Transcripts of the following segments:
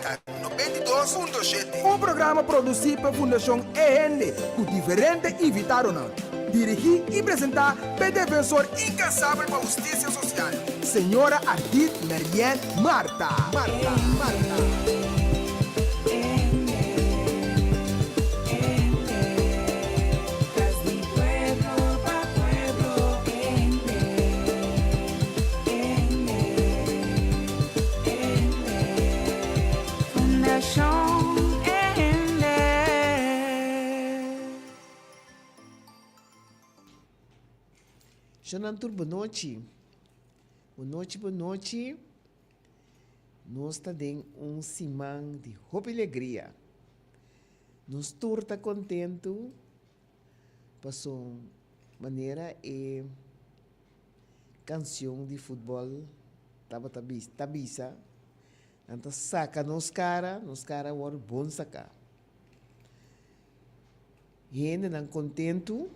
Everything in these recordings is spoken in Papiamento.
Delta 92.7. Un programa produsí pa Fundashon E Hende ku diferente invitadonan. Dirigí i presentá p'e defensor inkansabel pa hustisia sosial, señora Ardith Marianne Martha. Martha. Martha. Shonan tur bonochi. Bonochi bonochi. Nos ta den un siman di hopi legria. Nos tur ta kontentu paso manera e Kansion di futbòl tabata ta bisa, Nan ta saka nos kara, nos kara a wòrdu bon saká. Hendenan kontentu.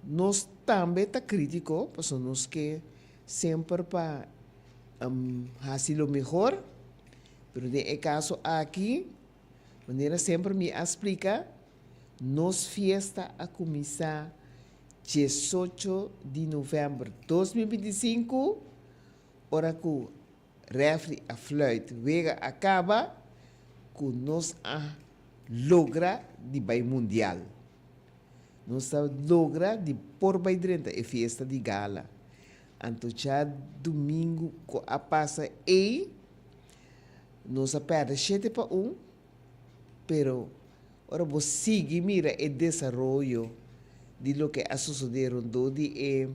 Nos tambe ta krítiko, pasobra nos ke semper pa hasi lo mehor, pero den e kaso aki, manera semper mi a splika, nos fiesta a kuminsá 18 di novèmber 2025, ora ku rèfri a flùit wega a kaba, ku nos a logra di bai mundial. Nos a logra di por bai drenta e fiesta di gala. Anto djadumingu ku a pasa ei, nos a pèrdè shete pa un, Pero ora bo sigui mira e desaroyo di loke a sosodé rondó di e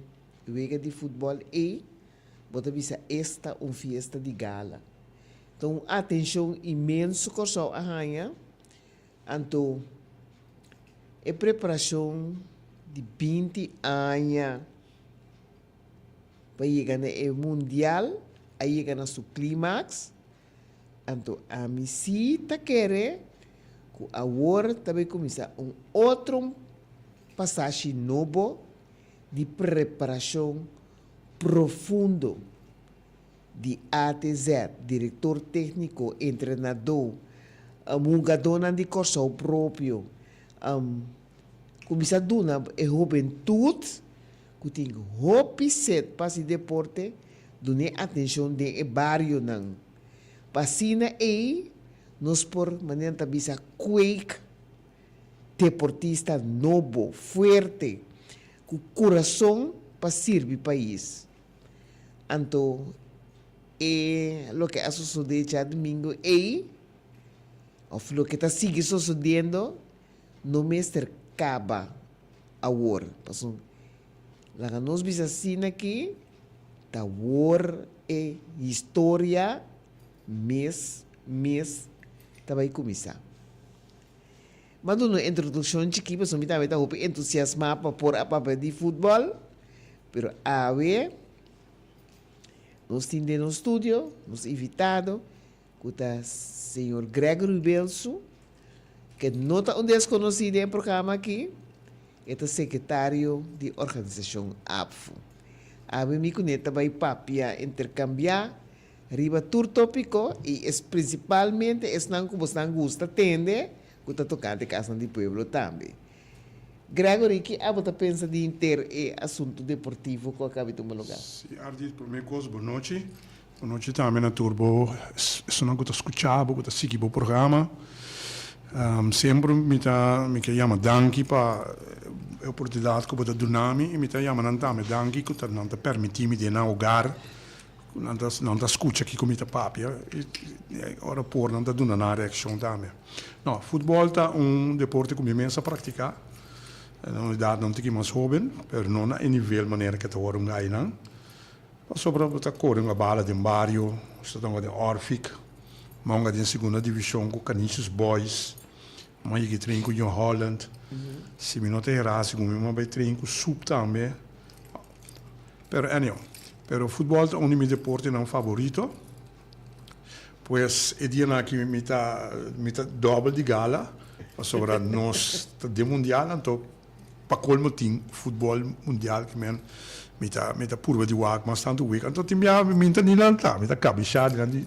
wega di futbòl ei, bo ta bisa esta un fiesta di gala. Ta un atenshon inmenso Kòrsou a haña, anto e preparashon di 20 aña pa yega na e mundial a yega na su klimaks. Anto ami sí ta kere ku awor ta bai kuminsá un otro pasashi nobo di preparashon profundo di A te Z, direktor tékniko, entrenadó, hungadónan di Kòrsou propio, kuminsá duna e hobentut ku tin hopi set pa hasi deporte, dun'é atenshon den e barionan. Pa asina ei nos por, manera nan ta bisa, kweek deportista nobo, fuerte, ku kurason pa sirbi pais. Anto e loke a sosodé djadumingu ei, òf loke ta sigui sosodiendo, no mester kaba awor. Pasobra laga nos bisa asina ki ta awor e historia mes mes ta bai kuminsá. M'a duna un introdukshon chikí pasobra mi tambe ta hopi entusiasmá pa por a papia di futbòl, pero awe nos tin den nos studio nos invitado ku ta señor Gregory Wilsu, ke no ta un deskonosí den e programa aki, e ta sekretario di organisashon ABVO. Awe mi kuné ta bai papia, interkambiá riba tur tópiko i es prinsipalmente esnan ku bosnan gusta tende ku ta tokante Kasnan di Pueblo tambe. Gregory, ki abo ta pensa di henter e asuntu deportivo ku a kabi tuma lugá? Si, Ardit, promé kos, bonochi. Bonochi tambe na tur bo esunnan ku ta skucha bo, ku ta sigui bo programa. Semper mi ta mi ke yama danki pa e oportunidat ku bo ta duna mi i mi ta yama nan tambe danki ku ta nan ta permití mi den nan hogar ku nan ta nan ta skucha kiko mi ta papia i ora por nan ta duna nan reakshon tambe. No, futbòl ta un deporte ku mi mes a praktiká na un edatnan un tiki mas hóben, pero no na e nivel manera ke ta wòrdu un gainan. Pasobra bo ta kore un bala den bario, bo ta hunga den Orfik, mi a hunga den segunda divishon ku Canisius Boys, mi a yega train ku Jong Holland, si mi no ta hera segun mi mi a bai train ku Soep tambe, pero anyhow, pero futbòl ta un di mi deportenan favorito, pues e dianan aki mi ta mi ta dòbel di gala pasobra nos ta den mundial anto. Pa colmo tin futbol mundial ki men. Mi ta mi ta purba di wak mas tantu wik. Anto tin biaha mi ta ni lanta, mi ta kabishá dilanti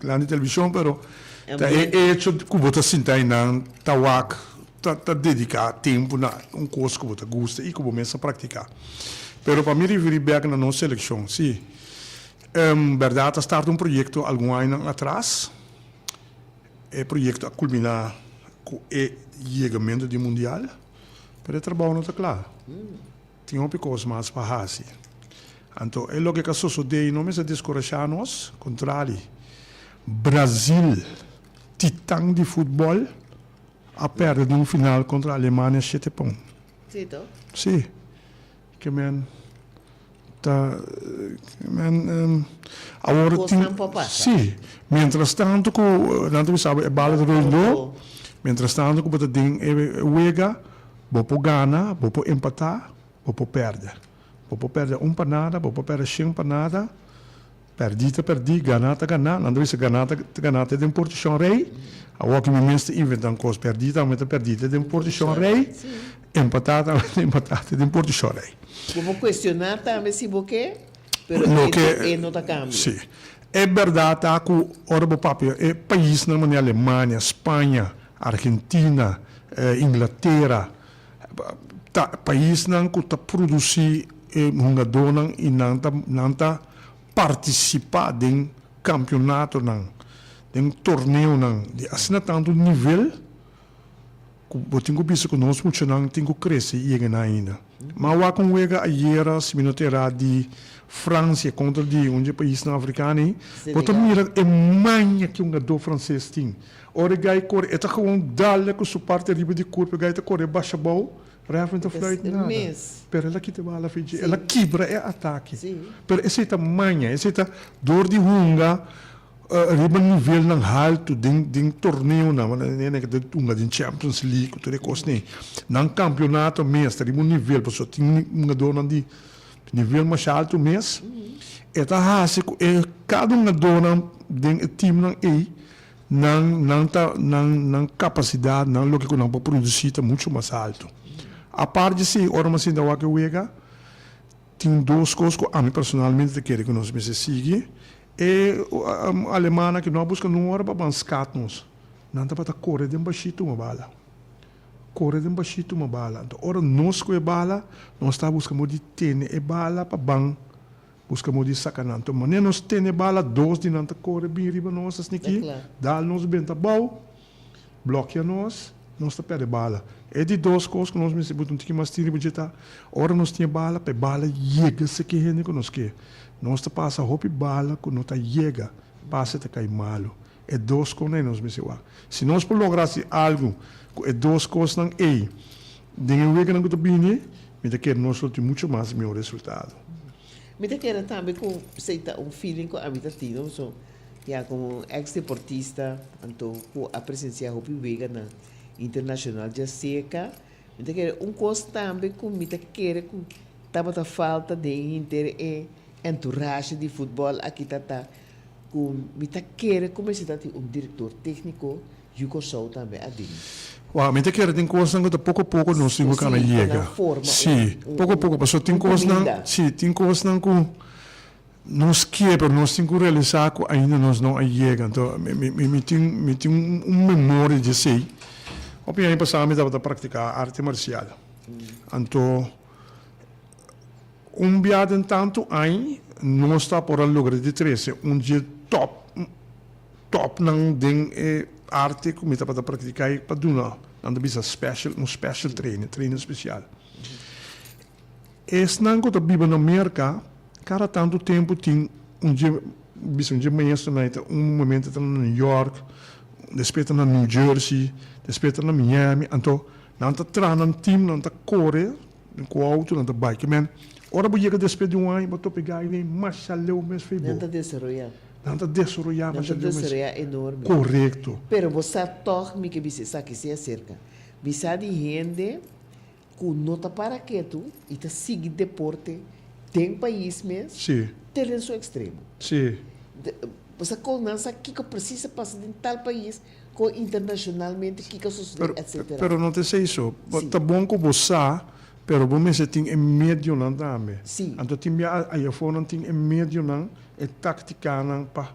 dilanti televishon, pero ta e echo ku bo ta sinta einan ta wak ta ta dediká tempu na un kos ku bo ta gusta i ku bo mes a praktiká. Pero pa mi referí bèk na nos selekshon, sí, bèrdat a starta un proyekto algun añanan atras. E proyekto a kulminá ku e yegamentu di mundial, pero e trabou no ta kla. Tin hopi kos mas pa hasi. Anto e loke ka sosodé i no mester deskurashá nos, kontrali, Brazil, titan di futbòl, a pèrdè den un final kontra Alemania shete pa un. Sí, to? Sí. Ke men ta ke men awor tin Kosnan por pasa. Sí. Mientras tanto ku nan ta bisa bo e bala ta rondó, mientras tanto ku bo ta den e wega, Bo por gana, bo por empatá, bo por pèrdè. Bo por pèrdè un pa nada, bo por pèrdè shen pa nada. Pèrdí ta pèrdí, ganá ta ganá. Nan ta bisa ganá ta ganá te den portishon rei. Awor ki mi mes ta inventá un kos, pèrdí tambe ta pèrdí te den portishon rei, empatá tambe ta empatá te den portishon rei. Bo por kuestioná tambe si bo ke, pero e no ta kambia. Sí. E bèrdat ta ku ora bo papia e paisnan manera Alemania, Spaña, Argentina, Inglatera, ta paisnan ku ta produsí e hungadónan i nan ta nan ta partisipá den kampionatonan, den torneonan di asina tantu nivel ku bo tin ku bisa ku nos muchanan tin ku krese i yega nan ainda. Ma wak un wega ayera, si mi no ta erá, di Fransia kontra di un dje paisnan afrikano ei, bo ta mira e maña ku e hungadó franses tin. Ora e gai kore, e ta gewoon dal ku su parti ariba di kurp, e gai ta kore basha abou, ref no ta fluit nada. Pero el a kita e bala afei dje, el a kibra e atake. Pero esei ta maña, esei ta dor di hunga riba nivelnan haltu den den torneonan, manera nan ta hunga den Champions League ku tur e kosnan ei. Nan kampionato mes ta riba un nivel, pasobra tin hungadornan di nivel masha haltu mes. E ta hasi ku e kada hungadornan den e teamnan ei Nan nan ta nan nan kapasidat, nan loke ku nan por produsí ta muchu mas altu. Apart di esei, ora mi a sinta wak e wega, tin dos kos ku ami personalmente ta kere ku nos mester sigui. E alemannan aki no a buska nun ora pa ban skat nos. Nan tabata kore den bashí tuma bala. Kore den bashí tuma bala. Anto ora nos ku e bala, nos ta buska modo di tene e bala pa ban Buska modo di saka nan. Anto manera nos tene bala, dos di nan ta kore bin riba nos asniki, dal nos benta abou, blòkia nos, nos ta pèrdè bala. E di dos kos ku nos mester buta un tiki mas tin riba dje ta, ora nos tin e bala, pa e bala yega seki hende ku nos ke. Nos ta pasa hopi bala ku no ta yega, pase ta kai malu. E dos kosnan ei nos mester wak. Si nos por logra hasi algu ku e dos kosnan ei den e weganan ku ta bini, mi ta kere nos lo tin muchu mas mihó resultado. Mi ta kere tambe ku esei ta un feeling ku ami ta tin, no? So, ya komo ex deportista, anto ku a presensiá hopi weganan internashonal djaserka, mi ta kere un kos tambe ku mi ta kere ku tabata falta den henter e entourage di futbòl aki ta ta Ku mi ta kere ku mester ta tin un direktor tékniko yu Kòrsou tambe aden. Wou, mi ta kere tin kosnan ku ta poko poko nos tin ku kana yega. Sí, poko poko, pasobra tin kosnan, sí, tin kosnan ku nos ke pero nos tin ku realisá ku ainda nos no a yega. Anto mi mi mi tin mi tin un memoria di esei. Hopi aña pasá mi tabata praktiká arte marsial. Anto. Un bia den tantu añ nos ta por a logra di trese un dje top topnan den e arte ku mi tabata praktiká i pa duna nan ta bisa special un special training, training spesial. Esnan ku ta biba na Merka kada tantu tempu tin un dje bisa un dje maestronan e ta un momento ta na New York, despues ta na New Jersey, despues ta na Miami, anto nan ta traha nan team nan ta kore Ku outo nan ta bai. Ke men, ora bo yega despues di un aña, bo topa e gai nei masha leu mes fei bo. Nan ta desaroyá. Nan ta desaroyá masha leu mes. Nan ta desaroyá enorme. Korekto. Pero bo sa tòg mi ke bisa esaki si aserka. Mi sa di hende ku no ta para ketu i ta sigui deporte den pais mes. Sí. Te den su ekstremo. Sí. Bo sa kon nan sa kiko presis a pasa den tal pais. Kon internashonalmente kiko a sosodé, etcetera. Pero no ta esei so. Ta bon ku bo sa, Pero bo mester tin e medionan tambe. Sí. Anto tin bia ayafó nan tin e medionan, e táktikanan pa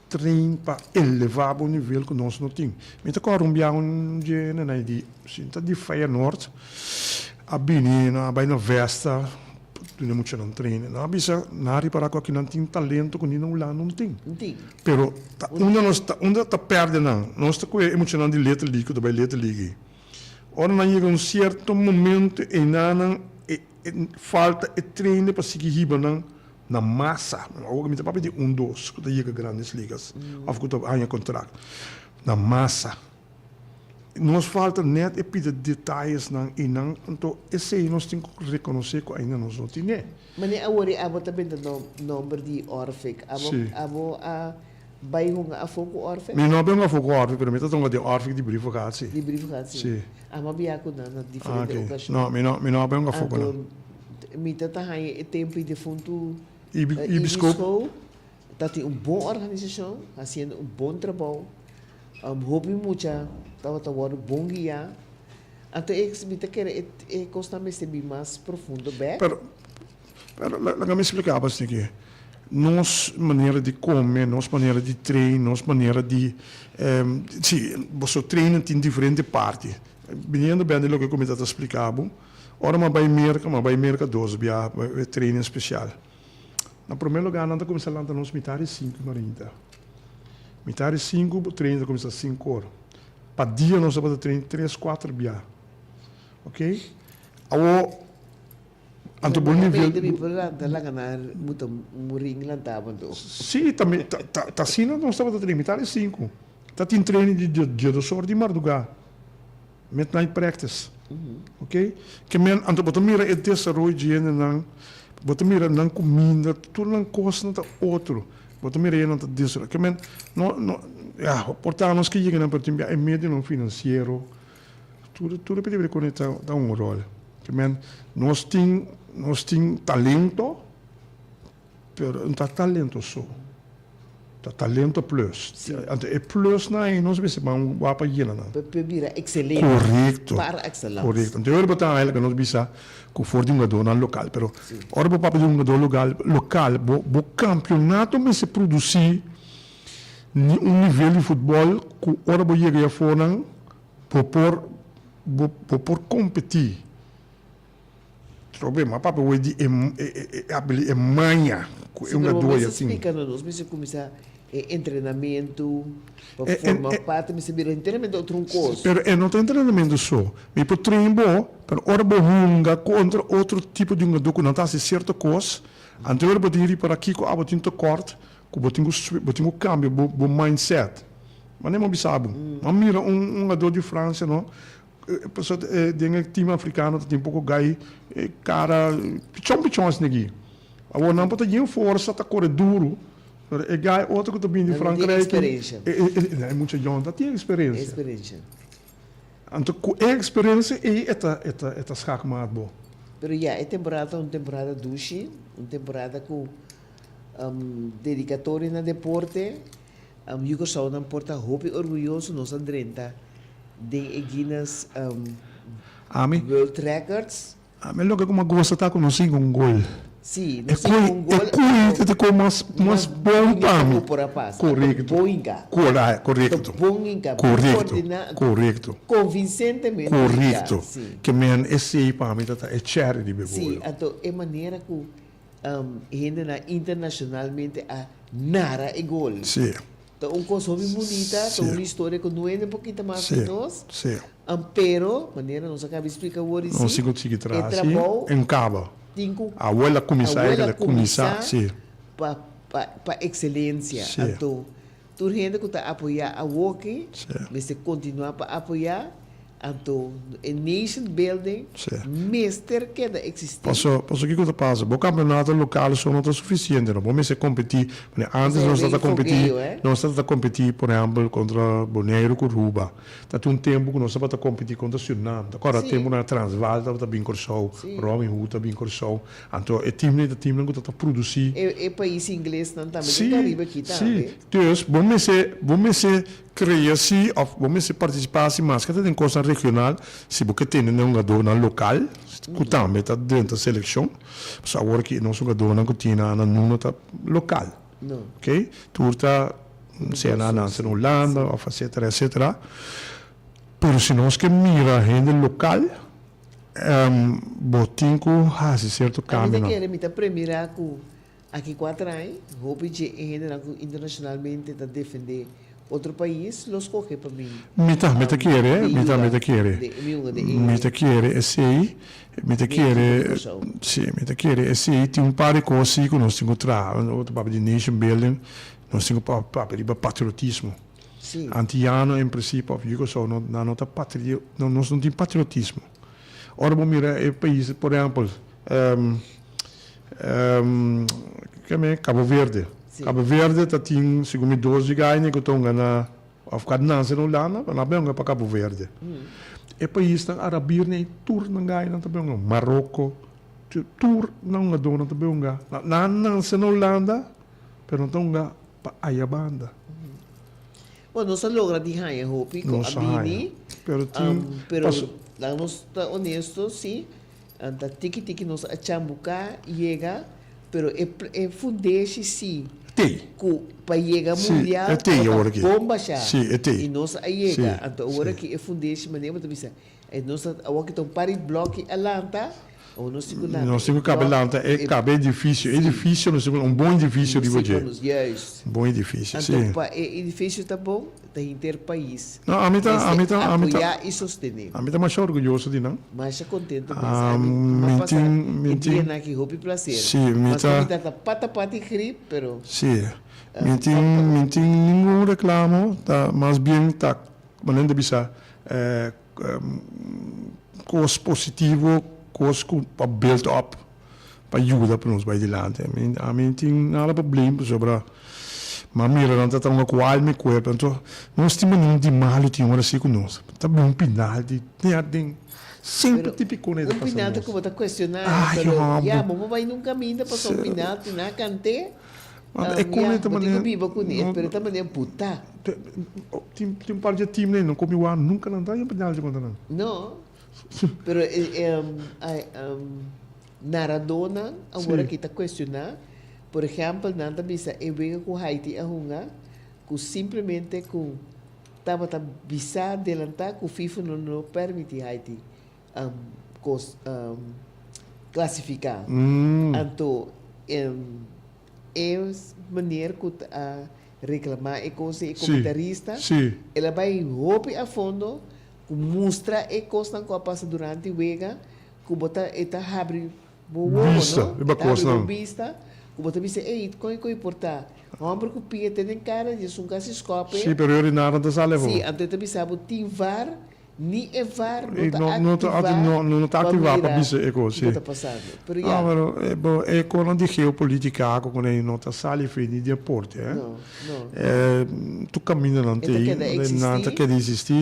train pa elevá bo nivel ku nos no tin. Mi ta kòrda un bia un dje nenai di sinta di Feyenoord a bini nan a bai na Vesta pa duna e muchanan train. Nan a bisa nan a ripará ku aki nan tin talento ku ni na Hulanda no tin. Pero ta unda nos ta unda ta pèrdè nan. Nos ta kohe e muchanan di Little League ku ta bai Little League ei. Ora nan yega un sierto momento einanan e falta e trainer pa sigui hiba nan na masa. Awor mi ta papia di un dos ku ta yega Grandes Ligas òf ku ta haña kontrakt. Na masa. Nos falta nèt e pida detayesnan einan, anto esei nos tin ku rekonosé ku ainda nos no tin'é. Mane awor i abo ta benta nomber di Orfik. Abo abo a bai hunga afó ku Orfik? Mi no a bai hunga afó ku Orfik, pero mi ta hunga den Orfik di Brievengat si. Di Brievengat si. Si. Amo a bia ku nan na diferente okashon. No, mi no mi no a bai hunga afó ku nan. Anto mi ta ta haña e tempu i defuntu Ibisco ta tin un bon organisashon, hasiendo un bon trabou. Hopi mucha tabata wòrdu bon guiá. Anto e mi ta kere e e kosnan mester bin mas profundo bèk. Pero, pero laga mi splika bo esaki. Nos manera di kome, nos manera di train, nos manera di, si, boso training tin diferente parti. Biniendo bèk di loke ku mi ta ta splika bo, ora mi a bai Merka, mi a bai Merka dos bia pa e training spesial. Na promé lugá nan ta kuminsá lanta nos mitar di sinku i marinta. Mitar di sinku bo training ta kuminsá sinku or. Pa dia nos tabata train tres kuater bia. Ok. Awor anto bo nivel. Mi por lanta laga nan muta murin lanta bo anto. Si ta ta asina nos tabata train mitar di sinku. Ta tin training di diesdos or di mardugá. Midnight practice. Ok. Ke men anto bo ta mira e desaroyo di hendenan, bo ta mira nan kuminda, tur nan kosnan ta otro. Bo ta mira hendenan ta desaroyo. Ke men no no ya por ta nos ke yega nan pero tin bia e medionan finansiero tur tur e pidi kone ta ta un ròl. Ke men nos tin nos tin talento. Pero no ta talento so, ta talento plus. Sí. Anto e plusnan ei nos mester ban wak pa yena nan. Pa bira excelente. Korekto. Par excellence. Korekto. Anto e ora bo ta haña loke nos bisa ku for di hungadónan lokal. Pero ora bo papia di hungadó logal, lokal, bo bo kampionato mester produsí ni un nivel di futbòl ku ora bo yega ei afornan bo por bo bo por kompetí. Trobe, ma papia wei di e e abili e maña ku e Sí, pero bo hungadó ya mester tin. splika no, nos mester kuminsá e entrenamentu pa E, e, forma e, parti, mester bira entrenamentu otro un kos. Pero e no ta entrenamentu so. Mi por train bo, pero ora bo hunga kontra otro tipo di hungadó ku nan ta hasi sierto kos, anto ora bo tin ripara kiko abo tin tekort, ku bo tin ku bo tin ku kambia bo bo mindset. Manera mi a bisa bo, mi a mira un hungadó di Fransia no, Pasobra den e team africano ta tin poco gai cara pichon pichon asina aki. Awor nan por ta yen forsa ta core duro pero e gai otro cu ta bini di Frankrijk e mucha yòn ta tin experiencia. Anto cu e experiencia ey e ta e ta schaakmaat bo. Pero ya e temporada ta un temporada dushi, un temporada cu dedicatorio na deporte. Yu Kòrsounan por ta hopi orguyoso nos a drenta den e Guinness World Records. Ami loke ku mi a gosta ta ku nos sinka un gol. Sí, nos sinka un gol. E kui ta koi mas mas bon pa mi. Ku por a pasa. Korekto. Bon hinka. Korekto. Bon hinka. Korekto. Korekto. Konvinsentemente hinka. Korekto. Ke men esei pa mi ta ta e cherry riba e bolo. Sí, anto e manera ku Hendenan internacionalmente a nara e gol. Sí. Ta un cos hopi bunita, ta un historia cu no hende por kita mas di nos. Sí. Pero, manera nos a caba di splica awor y Nos si, tin cu sigui e tras, sí. trabou En caba. tin cu Abuela cuminsa, abuela e cuminsa, cuminsa sí. pa pa pa excelencia. Sí. Anto, tur hende cu ta apoya awoki, Sí. mester continua pa apoya. Anto e nation building Sí. mester keda existi. Paso, paso kiko ta pasa? Bo campeonato local so no ta suficiente no. Bo mester competi, manera antes Esei nos rei tata competi, fogeo, eh? nos tata competi por ehempel contra Boneiru cu Aruba. Ta tin un tempo cu nos tabata competi contra Surinam. Ta corda Sí. tempo nan Transvaal tabata bin Corsou, Sí. Robin Hood ta bin Corsou. Anto e teamnan ta teamnan cu tata produci. E, e pais inglesnan tambe den Sí, Caribe aki sí. tambe. Dus bo mester, bo mester. krea si òf bo mester partisipá si maske ta den kosnan regional si bo ke tene den hungadónan lokal ku tambe ta drenta selekshon. Pasobra awor aki nos hungadónan ku tin na Nuno ta lokal. Oke, tur ta sea nan a nanse na Hulanda òf etsetera etsetera. Pero si nos ke mira hende lokal bo tin ku hasi sierto Ami ta kambionan. kere mi ta premirá ku Aki ku a trae, hopi dje e hendenan ku internashonalmente ta defendé otro pais lo skohe pa bin Mi ta, mi ta kere, bin mi ta, mi yuda ta kere. den mi hunga den Mi e ta kere esei, mi ta den ekipo di kere, Kòrsou. si, mi ta kere esei. Tin un par di kos si ku nos tin ku traha. Ora ta papia di nation building, nos tin ku papia riba patriotismo. Si. Antiano en prinsipio òf yu Kòrsou no, nan no ta patrio, no, nos no tin patriotismo. Ora bo mira e pais, por ehèmpel, Cabo Verde. Cabo Verde ta tin segun mi dos di gaine ku ta hunga na of ku a nase na Hulanda pero nan a bin hunga pa Cabo Verde. E paisnan arabirnan ei tur nan gainan ta bin hunga. Maroko tur nan hungadónan ta bin hunga. Nan a nase na Hulanda pero nan ta hunga pa aya banda. Bueno, nos a logra di haña hopi ku a bini. Pero tin Pero laga nos ta honesto si. Anta tiki tiki nos a chambuká yega, pero e e fundeshi si Tei. ku pa yega Sí, mundial e tei tabata awor aki. bon bashá. Sí, e tei. I nos a yega. Sí, Anto awor sí. aki e fundeshi manera bo ta bisa, e nos a awor aki ta un par di blòki a lanta, awor nos tin ku lanta Nos e tin ku kaba blòk, lanta e e kaba edifisio. sí. Edifisio nos tin ku un bon edifisio Sí, riba pa dje. nos, juist. Un bon edifisio, Anto sí. pa e edifisio ta bon, ta henter pais. No, ami ta, ami Mester ta, ami ta. apoyá i sostené. Ami ta masha orguyoso di nan. Masha kontento mes. Ami mi a pasa e dianan aki hopi plaser. Sí, mi Maske ta. mi ta ta pata pata i grip, pero. Sí, mi tin, mi tin ningun reklamo, ta mas bien ta, manera ta bisa, kos positivo, kos ku pa build up. pa yuda pa nos bai dilanti. Ami ami no tin nada pa blame pasobra m'a mira nan ta traha ku alma i kuerpo. Anto nos tin manera di malu tin ora si ku nos ta bin un pinalti den den semper Pero tipiko na e ta un pasa pinalti nos. ku bo ta kuestioná Ay pero ya homber. bo por bai nun kaminda pasobra un pinalti nan a kant'é Ma e ya kone ta bo tin ku manera biba kuné no pero e ta manera buta. Tin tin un par di e team nan no komi wak nunka nan ta haña pinalti kontra nan. No. Pero e naradónan awor aki ta kuestioná. Por ehèmpel, nan ta bisa e wega ku Haiti a hunga, ku simplemente ku tabata bisá delantá ku FIFA no lo permití Haiti kos klasifiká. Anto e meneer ku ta reklamá e kos ei, e komentarista, el a bai hopi a fondo Ku mustra e kosnan ku a pasa durante wega, ku bo ta e ta habri bo wowo, Bista, no? riba E ta habri bo kosnan. bista, ku bo ta bisa, ey, kon e kon e por ta? Hòmber ku pia te den kara dje sun kasi skòp Sí, e. pero e orinar no ta sali afó. Sí, anto e ta bisa bo tin var, ni e var no E ta no, no ta aktivá no, no ta pa aktivá pa mira bisa e kos, kiko sí. ta pasando. Pero No, ya. pero e bo e kosnan di geopolitika ku kuné no ta sali afé ni deporte, eh. No, no. E tur kamindanan E ta t'ei, keda nan ta eksistí. keda eksistí.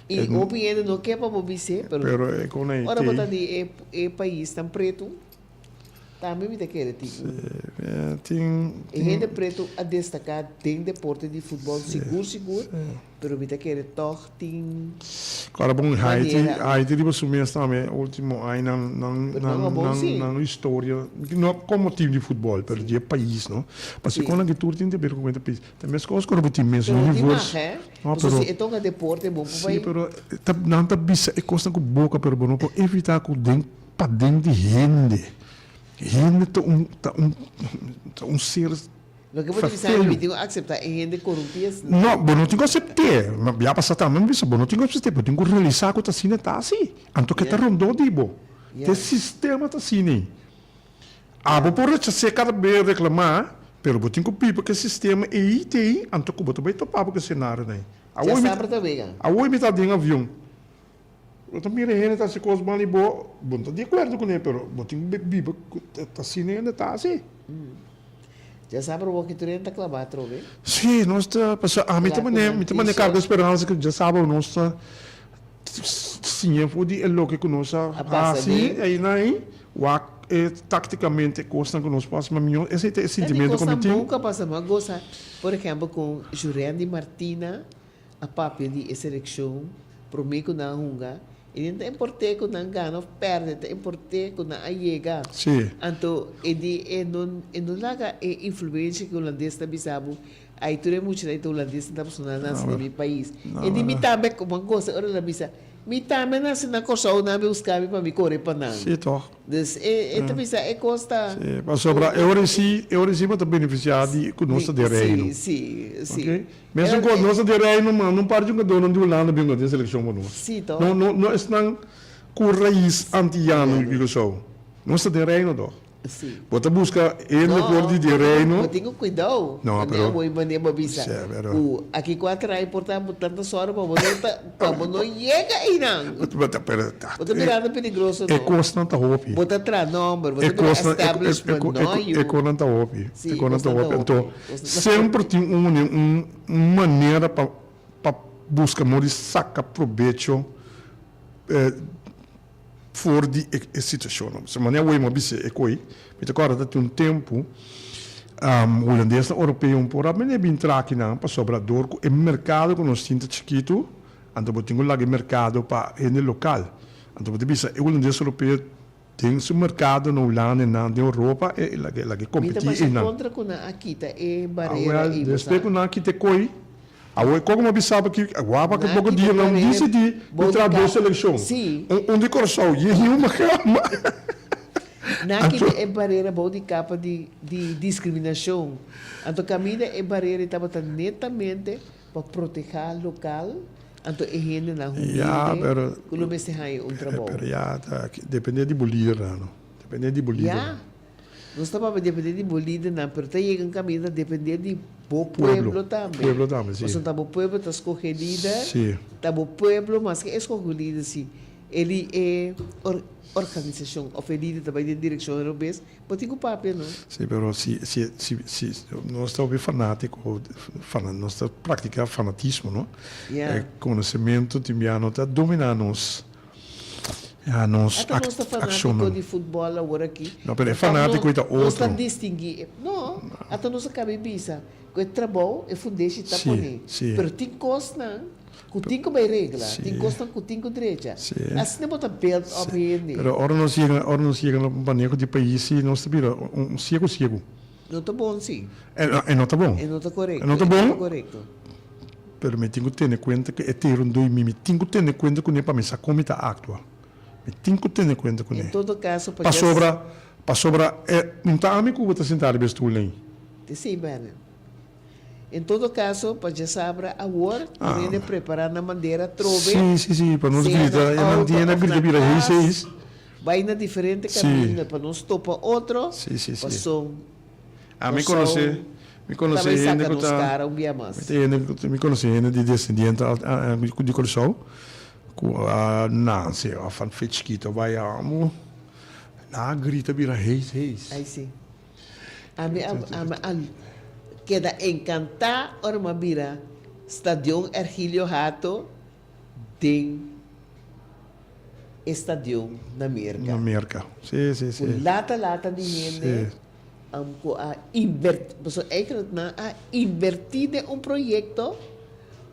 I hopi hende no ke pa bo bis'é, pero Pero e kon ei ora bo ta te. di e e paisnan pretu, tambe mi ta kere tin un. Sí, tin, E tin. hende pretu a destaká den deporte di futbòl sigur sigur, pero mi ta kere tòg tin Kòrda bon Haiti, manera. Haiti riba su mes tambe ultimo añanan nan Pero nan nan a bon nan sí. nan historia, no komo team di futbòl, pero di e pais no. Pasobra Sí. kon nan tur tin te ber ku e pais. Ta meskos ku bo tin mes Pero no tin universe. mag, hè? No, Pasobra pero si e toka deporte bo por Sí, bai. pero ta nan ta bisa e kosnan ku boka, pero bo no por evitá ku den paden di hende. Hende ta un ta un ta un ser Loke bo ta bisa ferfelu. mi tin ku akseptá e hende korumpí asina? No, bo no tin ku asept'é. Ya pasá tambe mi bisa bo no tin ku asept'é, bo tin ku realisá ku ta asina ta asi. Anto ke ta Ya. rondó di bo. Ya. Te sistema ta asina ei. Abo por rechas'é kada be reklamá, pero bo tin ku biba ku e sistema ei te ei, anto ku bo ta bai topa bo ku e senarionan ei. Dja Awor mi sabra ta wega. Awor mi ta den avion, bo ta mira hende ta hasi kos mal i bo, bo no ta di akuerdo kuné, pero bo tin ku biba ku ta asina hende ta hasi. Dja sabra bo ki tur hende ta klabá atrobe. Sí, nos ta, pasobra ami ta Kla ku mane, nan mi ta mane t-shirt. karga speransa ku dja sabra nos ta siña for di e loke ku nos a A pasa hasi den. einan ei, wak e taktikamente e kosnan ku nos por hasi mas mihó. Esei ta e Ta di sintimentu ku mi kosnan tin. bon ku a pasa. Mi a gosa, por ehèmpel, kon Jurendi Martina. a papia di e selekshon promé ku nan a hunga, e no ta import'é ku nan gana òf pèrdè, ta import'é ku nan a yega. Anto e di e no e no laga e influensha ku hulandes ta bisa bo, ai tur e muchanan ei ta hulandes nan ta pasobra nan a nase den mi pais. E di mi tambe, bo a gosa ora el a bisa, Mi tambe nase na Kòrsou, nan a bin buska mi pa mi kore pa nan. Sí, tòg. Dus e ta bisa e kos ta. Sí, pasobra e ora sí, e ora sí bo ta benefisiá di ku nos ta den Reino. Sí, sí, sí. Ok? Mesun kos, nos ta den Reino, ma no un par di jugadornan di Hulanda bin den selekshon pa nos. Sí, tòg. No, no, no esnan ku rais antiyano di Kòrsou. Nos ta den Reino tòg. Sí. Bo ta buska hende for di di Reino. Bo tin ku kuidou. No, pero. Manera bo manera bo bisa. Sí, pero. Ku aki ku a trae por ta bo tanta sòru pa bo no ta pa bo no yega einan. Bo ta pero ta. Bo ta mirando peligroso no. E kosnan ta hopi. Bo ta traha nòmber, bo ta bira establishment no yu. E kosnan ta hopi. Sí, E kosnan ta hopi. Anto semper tin un un manera pa pa buska modo di saka probecho For di e situashonnan. So manera wei mi a bisa e koi, mi ta kòrda ta tin un tempu hulandesnan oropeo por a bini bin traha akinan pasobra dor ku e merkado ku nos tin ta chikitu, anto bo tin ku laga e merkado pa hende lokal. Anto bo ta bisa e hulandes oropeo den su merkado na Hulanda i nan den Europa e laga e Mi ta kompetí masha einan. kontra ku nan a kita e barera Awèl, ei, bo despues sa. ku nan a kita e koi, Awor e komo a bisa bo ki waba ki poko dia nan disidi di traha dos selekshon, un di Kòrsou i un Mahama. Nan kita e barera bou di kapa di diskriminashon. Anto kaminda e barera ei tabata netamente pa protehá lokal, anto e hendenan humilde ku lo mester haña un trabou. Pero ya ta depende di bo lidernan, no? Depende di bo lidernan. Nos ta papia depende di bo lidernan, pero ta yega un kaminda ta depende di bo pueblo tambe. Pueblo tambe, si. Pasobra ta bo pueblo ta skohe lider, Si. ta bo pueblo maske e skohe un lider si e li e organisashon òf e lider ta bai den direkshon robes, bo tin ku papia no. Si, pero si si si si nos ta hopi fanatiko, nos ta praktika fanatismo no. Ya. E konosementu tin bia no ta domina nos. Ya nos Ata nos ta fanátiko accionnan. di futbòl awor aki. No, pero e fanátiko ei ta otro. Nos ta distinguí e. No, ata nos a kaba e bisa ku e trabou, e fundeshi ta poné. Pero tin kosnan ku tin ku bai regla, tin kosnan ku tin ku drecha. Asina bo ta build up hende. Pero ora nos yega, ora nos yega na un maneho di pais si nos ta bira un siegu siegu. No ta bon si. E no ta bon. E no ta korekto. E no ta bon. Korekto. Pero mi tin ku tene kuenta ku e tei rondó di mi. Mi tin ku tene kuenta kuné pa mi sa kon mi ta aktua. Mi tin ku tene kuenta kuné. En todo kaso pa djas. Pasobra, pasobra e no ta ami ku bo ta sintá riba e stul ei. Sí, bèrdè. En todo kaso pa djasabra awor tur hende prepará nan bandera trobe. Sí, sí, sí, pa nos Sea grita, na e nan outo tiene òf grita na bira heis kas. heis. Bai na diferente kaminda pa nos topa otro, Sí, sí, sí. pason Ah, mi Kòrsou konosé, mi ta konosé bai hende saka ku nos ta, kara un bia mas. mi ta hende ku ta, mi konosé hende di desendiente di Kòrsou ku a nase òf a fe chikito bai amo, nan a grita bira heis heis. Ai sí. Ami a ami a keda enkantá ora mi a bira Stadion Ergilio Hato den e stadion na Merka. Na Merka, sí, sí, sí. Ku lata lata di hende ku a invertí, pasobra eigenlijk nan a invertí den un proyekto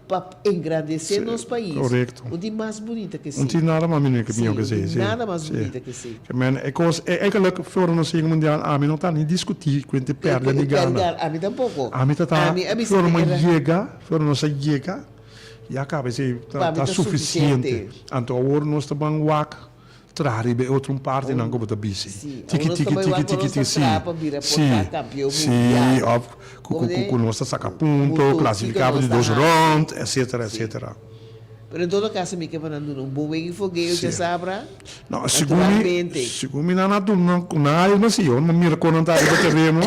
pa engrandesé nos pais. Korekto. Un tin mas bunita ke Un esei. tin nada mas bunita ke Sí, un esei, tin sí. nada mas Sí. bunita ke esei. Ke men e kos, e eigenlijk for nos yega mundial ami no ta ni diskutí ku hende pèrdè ni gana. Ami tampoko. Ami ta ta Ami a bisa for ku no era. yega, for nos a yega. Ya caba esey Pa mi ta ta suficiente. suficiente. Anto awor nos ta ban wak traha riba e otro un partinan cu bo ta bisti. Sí, Tiki awor nos ta tiki bai tiki wak tiki nos ta tiki sí. traha pa bira por Sí, ta campeon sí, mundial. of cu Como cu de cu nos ta saca punto, punto, clasifica kiko pa di nos ta dos haci. rond, etcetera, Sí. etcetera. Pero en todo caso mi ke pa nan duna un bon wega y fogeo Sí. djasabra, No, segun mi, naturalmente. segun mi nan a duna cu nan a alma sí, ora mi mira con nan ta riba tereno.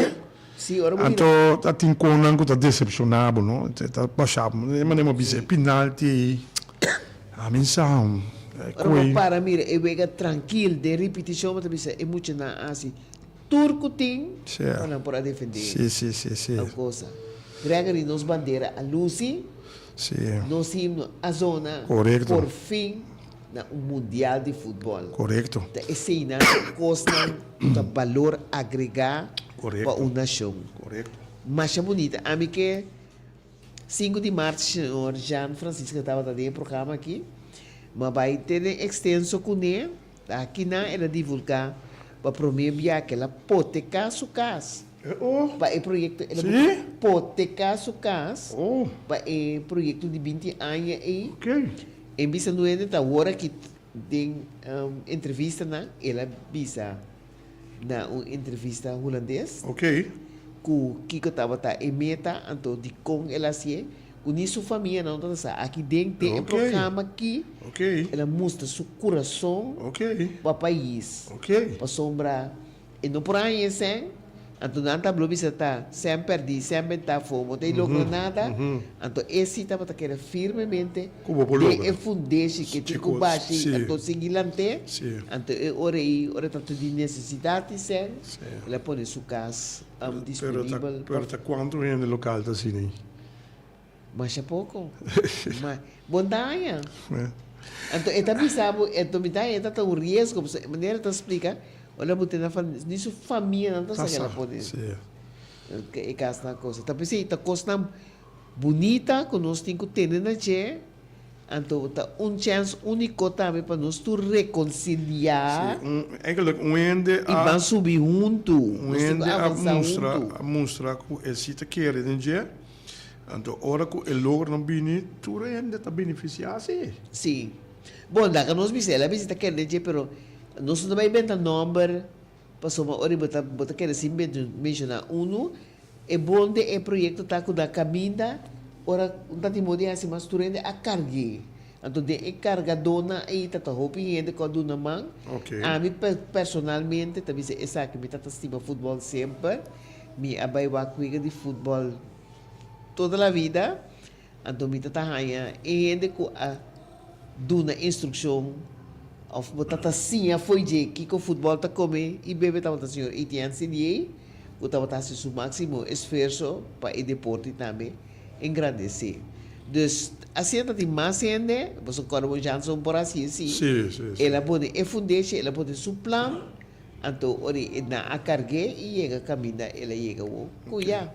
Sí, ora bo mira. Anto ta tin konnan ku ta desepshoná bo, no? Ta basha bo. E manera bo bisa e pinalti ei, ami sa Ora bo para mira e wega trankil den ripitishon bo ta bisa e muchanan a hasi tur ku tin pa nan por a defendé nan kosa. Gregory nos bandera a lusi, nos himno a zona por fin na un mundial di futbòl. Ta eseinan kosnan ku ta balor agregá pa un nashon. Masha bunita. Ami ke Sinku di mart señor Jean Francisca tabata den e programa aki. Ma bai tene extenso kuné. Akinan el a divulgá pa promé bia ku el a poteká su kas pa e proyekto. El a poteká su kas pa e proyekto di 20 aña ei. E bisa nuende ta awor aki den entrevistanan el a bisa na un entrevista hulandes ku kiko tabata e meta anto dikon el a hasié. Ku ni su famia no ta sa. Aki den den e programa aki el a mustra su kurason pa pais. Pasobra e no por haña esei, anto nan ta blo bisa ta sèn pèrdí, sèn bentá afó, bo ta logra nada. Anto e si tabata kere firmemente den e fundeshi ke tin ku bashi anto sigui lant'é. Anto e ora ei, ora ta di nesesidat di sèn, el a pone su kas disponibel. Pero ta kuantu hende lokal ta asina ei? Masha poko. Ma, bo n ta haña. Anto e ta bisa bo, anto mi ta haña e ta ta un riesgo, pasobra e manera e ta splika, ora bo tene fam, ni su famianan ta sa ke el a pone e kasnan kosa. Ta p'esei ta kosnan bunita ku nos tin ku tene na dje, anto ta un chèns úniko tambe pa nos tur rekonsiliá. Sí, un, eigenlijk un hende I a. ban subi huntu. Un Nos tin ku hende a avansá mustra, huntu. a mustra ku e si ta kere den dje. Anto ora ku e logronan bini, tur hende ta benefisiá, sí. Sí. Bon, laga nos bisa, el a bisa ta kere den dje, pero nos no ta bai benta nòmber, pasobra ora bo ta bo ta kere sin menshoná unu. E bon den e proyekto ta ku na kaminda ora un ta tin moda di hasi mas tur hende a karg'é. Anto den e kargadónan ei ta ta hopi hende ku a duna man. Ami personalmente ta bisa esaki, mi ta ta stima futbòl semper. Mi a bai wak wega di futbòl toda la vida. Anto mi ta ta haña e hende ku a duna instrukshon òf bo ta ta siña fo'i dje kiko futbòl ta kome i bebe tabata señor Etienne Silier ku tabata hasi su máksimo esfuerso pa e deporte tambe engrandesé. Dus asina ta tin mas hende, pasobra Cornel Janson por hasi esei, el a pone e fundeshi, el a pone su plan, anto ora e nan a karg'é i yega kaminda el a yega awor ku ya.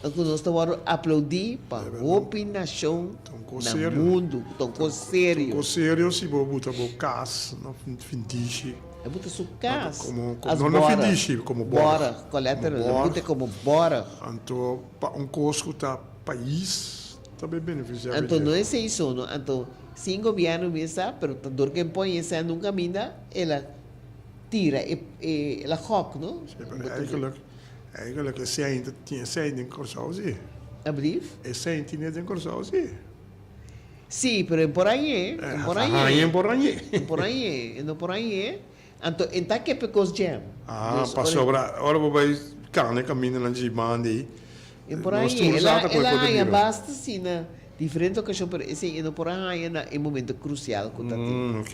Ku nos ta wòrdu aplaudí pa hopi nashon na mundu. Ta un kos serio. Ta un kos serio si bo buta bo kas na findishi. E buta su kas as bòrg. No na findishi, komo bòrg. Bòrg, collateral. E buta komo bòrg. Anto pa un kos ku ta pais ta bay benefisiá. Anto no esei so no. Anto sin gobièrnu mes sa, pero ta dor ku e pon esei nun kaminda el a tira e el a gòk no. Sí, pero eigenlijk. Eigenlijk e sein ta tin e sein den Kòrsou si. Ablief? E sein tin e den Kòrsou si. Si, pero en por añe, en por añe. Añe en por añe. En por añe, en no por añe. Anto en ta kepe kos jam. Ah, pasobra ora bo bai kana e kamindanan dje banda ei. En por añe, el a el a haña basta si na diferente okashon, pero esei e no por a haña na e momento krusial ku ta tin.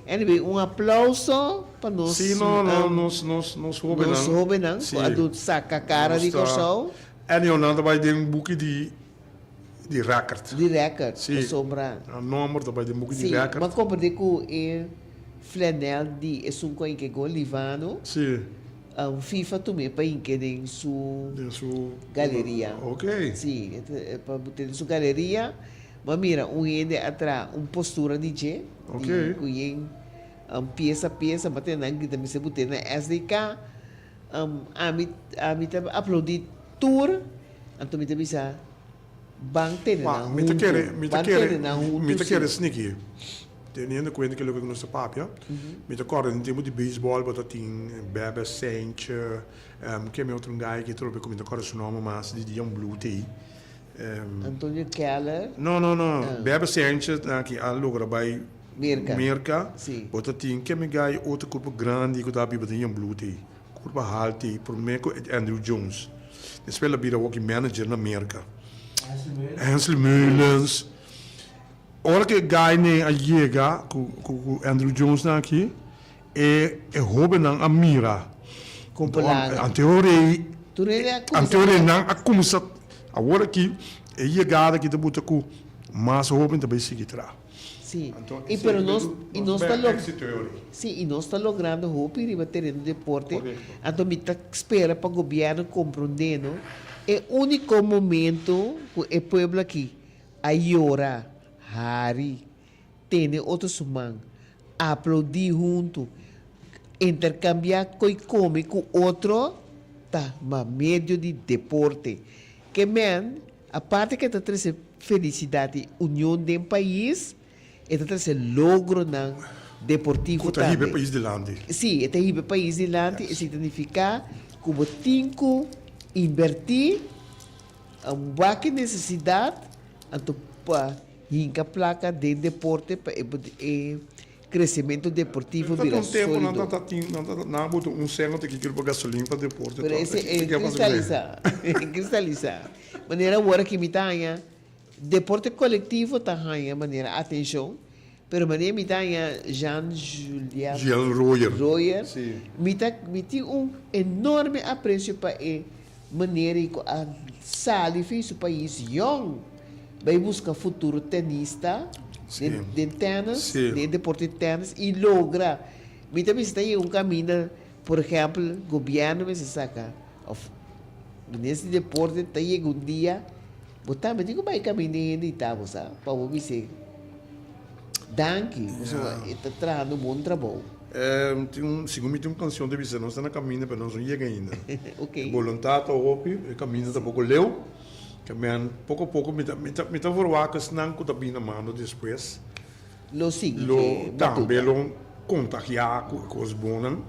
Anyway, un aplauso pa nos Sí, no, no, nos, nos, nos hóbennan. Nos hóbennan ku a dut saka kara di Kòrsou. Anyhow, nan ta bai den buki di di rèkert. Di rèkert, pasobra. Sí, nan nòmber ta bai den buki di rèkert. Sí, m'a komprendé ku e flanèl di esun ku a hinka e gol, Livano. Sí. FIFA tum'é pa hink'é den su. Den su. Galeria. Ok. Sí, pa bot'é den su galeria. M'a mira un hende a traha un postura di dje. Ok. Di ku yen piesa piesa, m'a tende nan grita mester bot'é na SDK. Ami ami ta aplaudí tur, anto mi ta bisa ban tene nan Mi ta huntu, kere, mi ta ban kere, tene nan huntu mi ta sí. kere sneaky. Teniendo cuenta ke loke ku nos ta papia, mi ta kòrda den tempu di beisbòl bo ta tin Bebe Sentje, ke mi otro guy ke trope ku mi ta kòrda su nòmber mas di dia un blue tei. Antonio Keller. No, no, no. Bebe Sentje aki a logra bai Merka. Merka. Sí. Bo ta tin ke mi guy otro kurpa grandi ku ta biba den Jan Blue tei. Kurpa halti promé ku Andruw Jones. Despues el a bira hockey manager na Merka. Hensley Meulens. Ora ku e guy nen a yega ku ku Andruw Jones nan aki, e e hóbennan a mira. Kompelado. Anteor ei, Tur hende a kuminsá. anteor ei nan a kuminsá. Awor aki e yegada aki ta buta ku mas hóben ta bai sigui traha. Sí, y pero nos y nos ta log sí, y nos ta logrando hopi riba tereno deporte, anto mi ta spera pa gobierno comprende no e unico momento cu e pueblo aki. A yora, hari, tene otro su man, aplaudí huntu, interkambiá koi kome ku otro ta ma medio di deporte. Ke men, aparte ke ta trese felisidat i union den pais, e ta trese logronan deportivo Ku ta hiba e tambe. pais dilanti. Sí, e ta hiba e pais dilanti, esei ta nifiká ku bo tin ku inbertí un wak e nesesidat anto pa hinka plaka den deporte pa e e kresementu deportivo Ta bira un tempu nan sólido. ta tin nan ta nan a bota un sèn ta kikir pa gasolin pa deporte Pero tòg. ese Ki e ke a pasa ku ne? kristalisá, e kristalisá. Manera awor aki mi ta haña deporte kolektivo ta haña manera atenshon, pero manera mi ta haña Jean Julian Jean Royer. Royer, Sí. mi ta mi tin un enorme apresio pa e Manera i ku a sali fi su pais yong bai buska futuro tenista den tennis, den deporte di tennis i logra. Mi ta bisa ta yega un kaminda, por ehèmpel, gobièrnu mester saka òf minister di deporte ta yega un dia bo tambe tin ku bai kaminda e hende i ta bo sa pa bo bis'é danki pasobra e ta trahando un bon trabou. Tin un, segun mi tin un canción ta bisa nos ta na caminda pero nos no yega ainda. Ok. E boluntad ta hopi, e caminda ta poco leu. Ke men poco a poco mi ta mi ta mi ta verwagt esnan cu ta bin na mando despues Lo sigui lo ke batuta. tambe lo contagia cu e cos bonnan.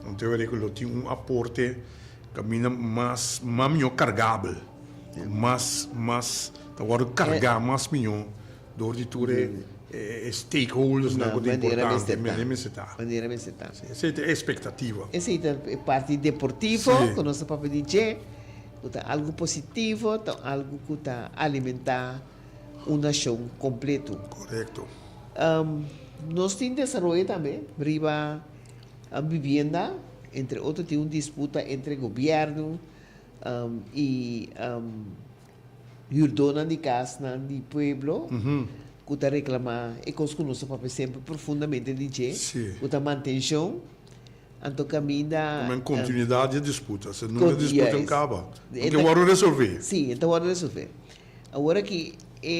Anto e cu lo tin un aporte caminda mas mas miho cargabel, mas mas ta wordo carga mas miho. Door di tur e stakeholdersnan ku ta importante, manera mester ta. Manera mester ta. Esei ta e espektativa. Esei ta e parti deportivo ku nos ta papia di dje, ku ta algu positivo, ta algu ku ta alimentá un nashon kompleto. Korekto. Nos tin desaroyo tambe riba bibienda, entre otro tin un disputa entre gobièrnu i Hürdónan di kasnan di pueblo ku ta reklamá e kos ku nos ta papia semper profundamente di dje, ku ta mantenshon. Anto kaminda. Como en kontinuidat di e disputa. Se nunka e disputa a kaba. No ke wòrdu resolvé. Sí, e ta wòrdu resolvé. Awor aki e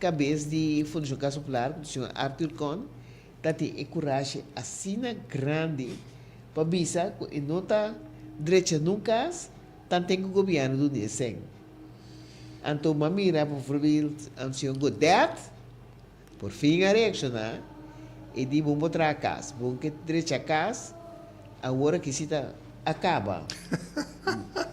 kabes di Fundashon Kas Popular, señor Arthur Kohn, ta tin e kurashi asina grandi pa bisa ku e no ta drecha nun kas, Tanten ku gobièrnu duna e sèn. Anto m'a mira bijvoorbeeld señor Godett por fin a reakshoná e di bon bo traha kas, bon ke drecha kas, awor aki si ta a kaba.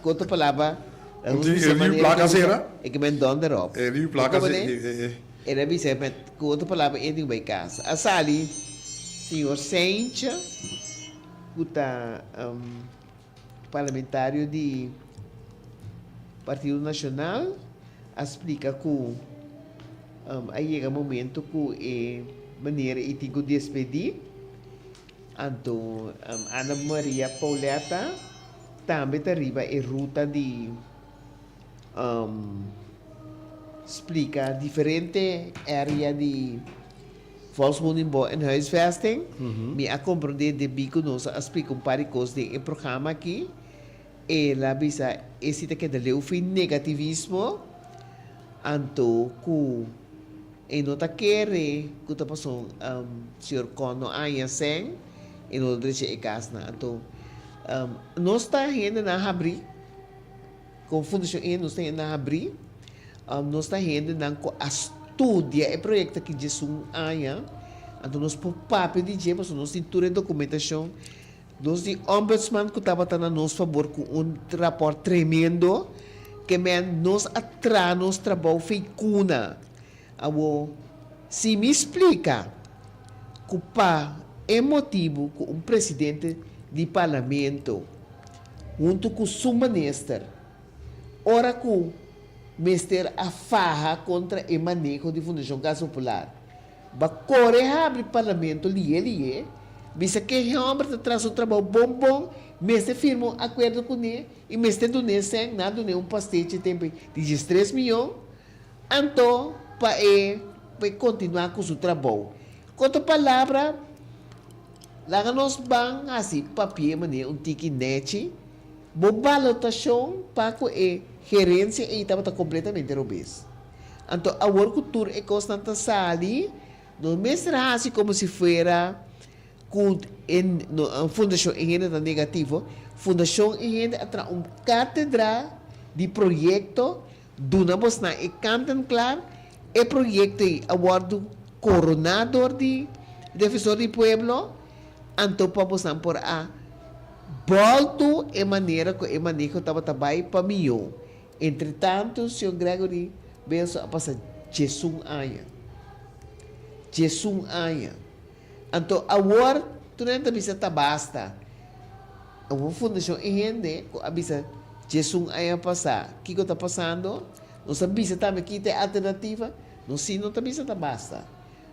Ku otro palabra, Un tin e riu plaka sera? E ke men donder op. E riu plaka sera. El a bisa ku otro palabra e tin ku bai kas. A sali señor Seintje ku ta. Parlamentario di Partido Nacional a splica cu a yega momento cu e meneer ey tin cu despedi. Anto Ana Maria Pauletta tambe ta riba e ruta di splica diferente area di Volkswoningbouw en Huisvesting. Mi a comprende debí cu nos a splica un par di cos den e programa aki. El a bisa esi ta keda leu fin negativismo, anto cu e no ta kere cu ta pason señor Con no aña sèn, e no ta drecha e casnan. Anto nos ta hendenan habrí. Kon Fundashon E nos ta hendenan habrí, nos ta hendenan ku a studia e proyekto aki djesun aña, anto nos por papia di dje pasobra nos tin tur e dokumentashon. Nos tin ombudsman ku tabata na nos fabor ku un rapòrt tremendo ke men nos a traha nos trabou fei kuna. Awor, si mi splika ku pa e motibu ku un presidente di parlamento huntu ku su minister ora ku mester a faha kontra e maneho di Fundashon Kas Popular ba kore habri parlamento liye liye bisa ke e hòmber ta traha su trabou bon bon mester firma un akuerdo kuné i mester dun'é sèn nan a dun'é un pastechi tempu di diestres miyon. Anto pa e pa e kontinuá ku su trabou. Ku otro palabra, laga nos ban hasi papié manera un tiki nèchi, bo balotashon pa ku e gerensia ei tabata kompletamente robes. Anto awor ku tur e kosnan ta sali, no mester hasi komo si fuera ku e Fundashon E Hende ta negativo. Fundashon E Hende a traha un katedra di proyekto, duna bosnan e kant en klar. E proyekto ei a wòrdu koroná dor di Defensor di Pueblo, anto pa bosnan por a bòltu e manera ku e maneho tabata bai pa mihó. Entretantu, señor Gregory Benson a pasa djesun aña. Djesun aña. Anto awor tur hende ta bisa ta basta. Awor Fundashon e hende ku a bisa djesun aña pasá kiko ta pasando, nos a bisa tambe ki ta e alternativa, nos si no ta bisa ta basta.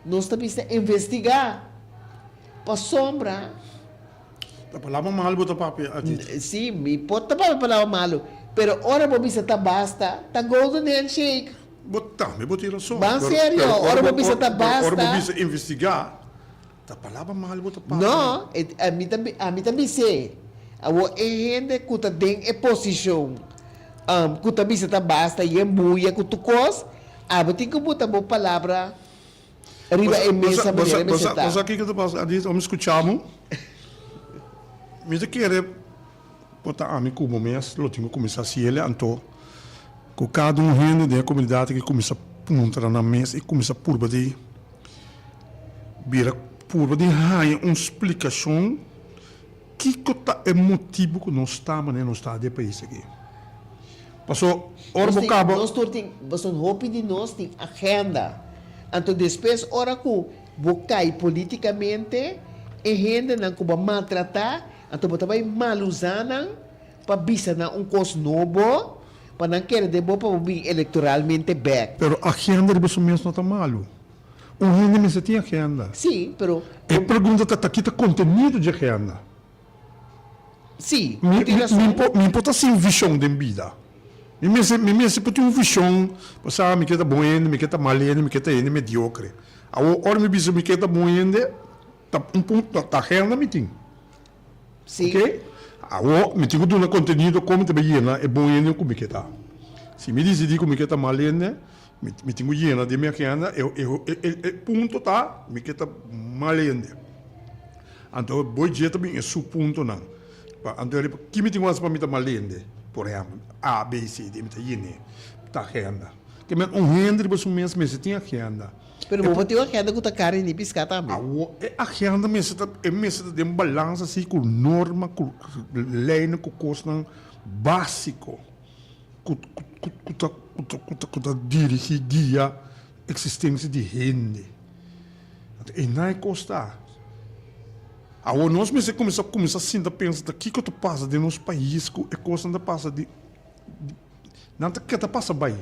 Nos ta bisa investigá. Pasobra. Ta palabra malu bo ta papia Adit. Sí, mi por ta papia palabra malu, pero ora bo bisa ta basta, ta golden handshake. Bo tambe bo tin rason. Ban serio, ora bo bisa ta basta. Ora bo bisa investigá, ta palabra malu bo ta papia. No, ami ta ami ta bis'é. Awor e hende ku ta den e posishon ku ta bisa ta basta yen buya ku tur kos, abo tin ku buta bo palabra Riba e mesa manera mester ta. Bo sa kiko ta pasa Adis? Ora mi skucha bo, mi ta kere por ta ami ku bo mes lo tin ku kuminsá hasiel anto ku kada un hende den e komunidat aki kuminsá puntra nan mes i kuminsá purba di bira purba di haña un splikashon Kiko ta e motibu ku nos ta manera nos ta den e pais aki? Paso ora bo kaba. Nos tur tin, pasobra hopi di nos tin agenda. Anto despues ora ku bo kai politikamente, e hendenan ku bo a maltratá, anto bo ta bai malusa nan pa bisa nan un kos nobo, pa nan kere den bo pa bo bin elektoralmente bèk. Pero agenda riba su mes no ta malu. Un hende mester tin agenda. Sí, pero. E pregunta ta, ta kita contenido dje agenda? Sí, bo tin rason. Mi, mi, mi por ta sin vision den bida. Mi mester, mi mester por tin un vision, pa sa mi ke ta bon hende, mi ke ta mal hende, mi ke ta hende mediocre. Awor, ora mi bisa mi ke ta bon hende, ta un punto, ta agenda mi tin. Sí. Ok? Awor, mi tin ku duna contenido kon mi ta bay yena e bon hende ku mi ke ta. Si mi disidí ku mi ke ta mal hende, Mi mi tin ku yena den mi agenda e e e e punto ta mi ke ta mal hende. Anto bo dje ta bin e subpuntonan. Pa anto riba ki mi tin ku hasi pa mi ta mal hende? Por ehèmpel A, B, C, D mi ta yen'é ta agenda. Ke men un hende riba su mes mester tin agenda. Pero bo por tin un agenda ku ta kari ni piská tambe. Awor e agenda mester ta e mester ta den balansa si ku norma ku leinan ku kosnan básiko. Ku ta ku ta dirigí, guia eksistensia di hende. Anto einan e kos ta. Awor nos mester kuminsá kuminsá sinta pensa ta kiko ta pasa den nos pais ku e kosnan ta pasa di nan ta keda pasa bai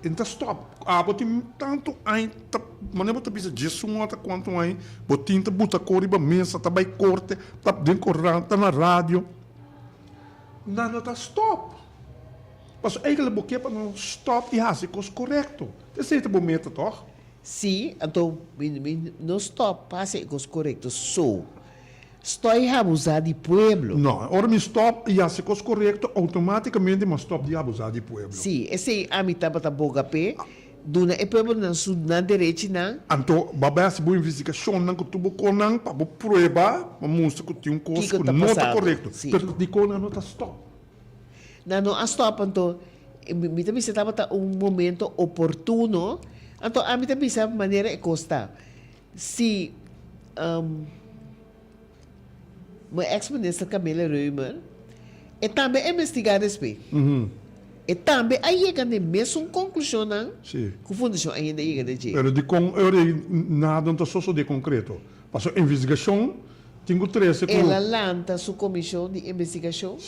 e no ta stòp. Abo tin tantu aña ta manera bo ta bisa djesun ora ta kuantu aña bo tin ta buta kos riba mesa ta bai korte ta den korant ta na radio. Nan no ta stop. Pasobra eigenlijk bo ke pa nan stop i hasi kos korekto. Esei ta bo meta, tòg? Sí, anto mi mi no stop pa hasi e kos korekto. So, stòi habuzá di pueblo. No, ora mi stop i hasi kos korekto, outomátikamente mi a stop di habuzá di pueblo. Sí, esei ami tabata boga p'e. Duna e pueblonan su nan derechinan. Anto bo a bai hasi bo investigashonnan ku tur bo konan pa bo prueba, pa mustra ku tin un kos Kiko ku ta no ta pasando? korekto. Sí. Pero dikon nan no ta stòp? Nan no a stòp, anto mi ta bisa tabata un momento oportuno. Anto ami ta bisa manera e kos ta. Si Mi ex minister Camille Römer e tambe a investiga despues. E tambe a yega n'e mesun conclusionnan cu Fundacion ainda a yega na dje. Pero dicon e ora ei nada no ta sosode concreto? Pasobra investigacion tin cu trece cu. El a lanta su comision di investigacion.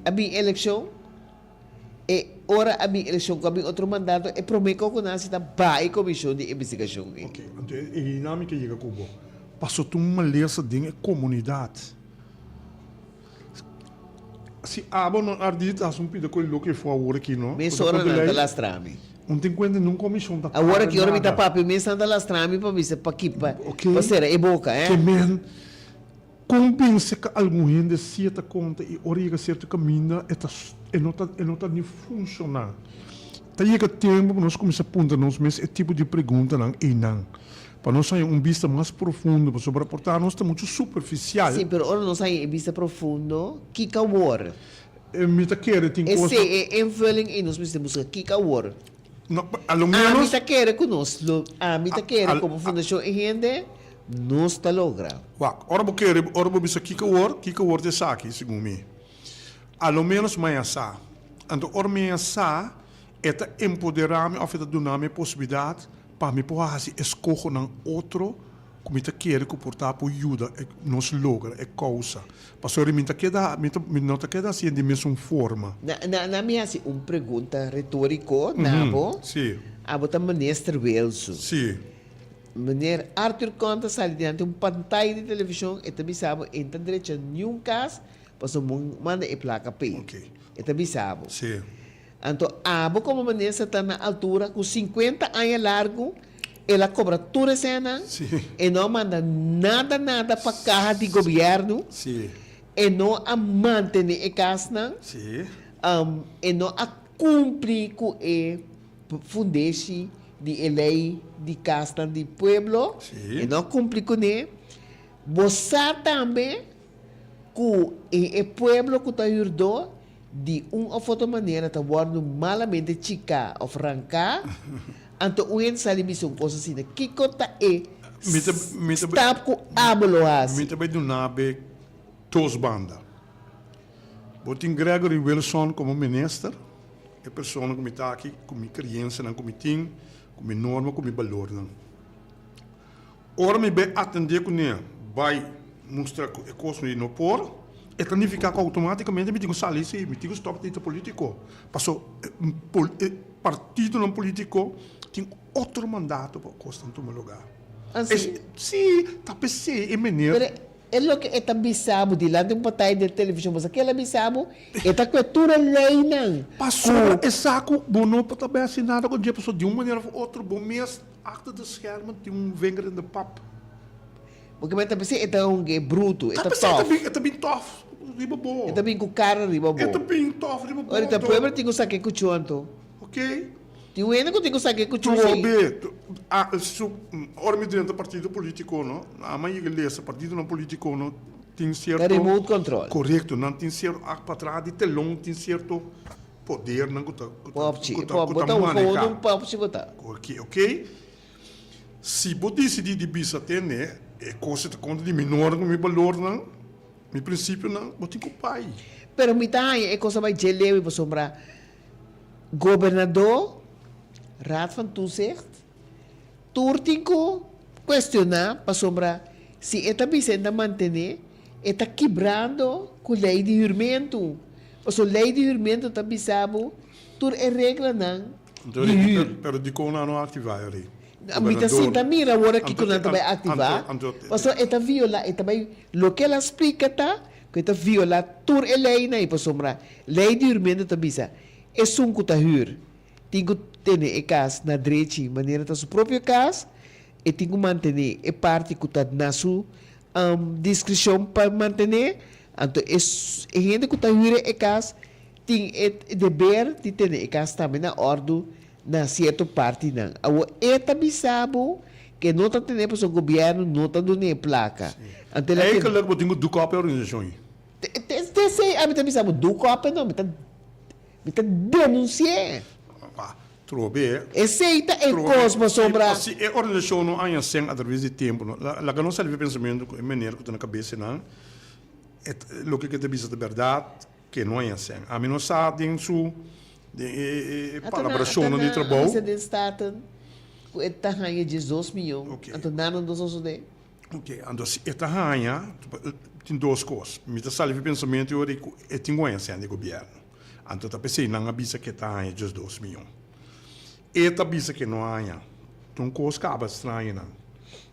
A bin eleccion. E ora a bin eleccion cu a bin otro mandato e prome co cu nan haci ta baha e comision di investigacion ei. Ok, anto e dinamica yega cu bo. Paso ta un malesa den e comunidad. Si abo no ardi ta haci un pida cu e loke fu awor aki no. Mes ora nan ta lastra mi. Un tin cuenta nun comision ta Awor paga aki ora mi ta nada. papia mes nan ta lastra mi pa bisa pa ki pa Ok. pa cera e boca eh. Ke men Kon pensa ku algun hende si e ta konta i ora yega sierto kaminda e ta e no ta e no ta ni funshoná. Ta yega tempu pa nos kuminsá puntra nos mes e tipo di preguntanan einan, pa nos haña un bista mas profundo, pasobra por ta nos ta muchu superfisial. Sí, pero ora nos haña e bista profundo, kiko awor? Mi ta kere tin kos. Esei e invulling ei nos mester buska, kiko awor? No, a lo menos. Ami ta kere ku nos lo, ami ta kere komo Fundashon E Hende, nos ta logra. Wak, ora bo kere, ora bo bisa kiko awor, kiko awor ta esaki, segun mi. A lo menos maña sa. Anto ora maña sa, e ta empoderá mi òf e ta duna mi e posibilidat pa mi por hasi eskohonan otro ku mi ta kere ku por ta por yuda nos logra e kousa. Pasobra mi ta keda, mi ta, mi no ta keda hasié di mesun forma. Na, na, na mi hasi un pregunta retóriko na bo. Sí. Abo ta Minister Wilson. Sí. Meneer Arthur Con ta sali dilanti un pantaya di televishon, e ta bisa bo e no ta drecha niun kas Pasobra bo manda e plaka p'e. E ta bisa bo. Anto abo komo minister ta na altura ku sinkuenta aña largu el a kobra tur e sènnan, e no a manda nada nada pa kaha di gobièrnu, e no a mantené e kasnan, e no a kumpli ku e fundeshi di e lei di kasnan di pueblo, e no a kumpli kuné. Bo sa tambe ku e e pueblo ku ta hürdó di un òf otro manera ta wòrdu malamente chiká òf ranká, anto un hende sali bisa un kos asina, kiko ta e stap ku abo lo hasi? Mi ta bai duna be dos banda. Bo tin Gregory Wilson komo minister, e persona ku mi ta aki ku mi kreensianan ku mi tin, ku mi norma, ku mi balornan. Ora mi bai atendé kuné, bai mustra ku e kos mi no por, e ta nifiká ku outomátikamente mi tin ku sali si, mi tin ku stòp di ta polítiko. Paso e partidonan polítiko tin otro mandato pa kosnan tuma lugá. Así? Sí, ta p'esei e meneer. Pero e loke e ta bisa bo dilanti un pantaya di televishon, bo sa ke el a bisa bo? E ta kue tur e leinan ku. Pasobra e sa ku bo no por ta bai hasi nada ku dje, pasobra di un manera òf otro bo mes. Achter de schermen tin un vinger in de pap. Porque men ta bisa e ta un ge bruto, e ta tof. E ta bin tof riba bo. E ta bin ku kara riba bo. E ta bin tof riba bo. Ora ta pueblo tin ku saka e kuchu anto. Ok. Tin un hende ku tin ku saka e kuchu si. Trobe, su, ora mi drenta partido politico no, ama yega lesa partidonan politico no tin cierto. Ta remote control. Corecto, nan tin cierto, patras di telon tin cierto. Podernan ku ta ku ta Popchi, ku ta pop, ku bo ta ta un gewoon maneha. un popchi bo ta. Oke, oke. Si bo disidí di bisa tene e kos ta kontra di mi norma, mi balornan, mi prinsipionan, bo tin ku bai. Pero mi ta haña e kos a bai dje leu pasobra gobernadó, Raad van Toezicht, tur tin ku kuestioná pasobra si e ta bisa e ta mantené, e ta kibrando ku lei di hürmentu. Pasobra lei di hürmentu ta bisa bo tur e reglanan di hür. Pero dikon nan no aktivá e lei? Mi ta sinta mira awor aki ku nan ta bai aktivá, pasobra e ta violá, e ta bai, loke el a splika ta ku e ta violá tur e leinan ei, pasobra lei di hürmentu ta bisa esun ku ta hür tin ku tene e kas na drechi manera ta su propio kas, e tin ku mantené e parti ku ta na su diskreshon pa mantené, anto e e hende ku ta hür e kas tin e deber di tene e kas tambe na òrdu na sierto partinan. Awor e ta bisa bo ku e no ta tene pasobra gobièrnu no ta dun'é plaka. Anto el a tene. Eigenlijk bo tin ku dukòp e organisashon ei. Te esei ami ta bisa bo dukòp e no, mi ta Mi ta denunsi'é. Pa trobe. Esei ta e kos pasobra. Si e organisashon no haña sèn atraves di tempu, no, laga nos sali pensamentu ku e meneer ku ta na kabesa nan, e loke ke ta bisa ta bèrdat, ke no haña sèn. Ami no sa den su, den e palabrashonnan di trabou. Ata na den Staten ku e ta haña 12 miyon, anto nada no ta sosodé. Ok, anto si e ta haña, tin dos kos. Mi ta sali fi pensamentu ora ku e tin ku haña sèn di gobièrnu. Anto ta p'esei nan a bisa ku e ta haña 12 miyon. E ta bisa ku e no haña. Ta un kos kaba straño nan.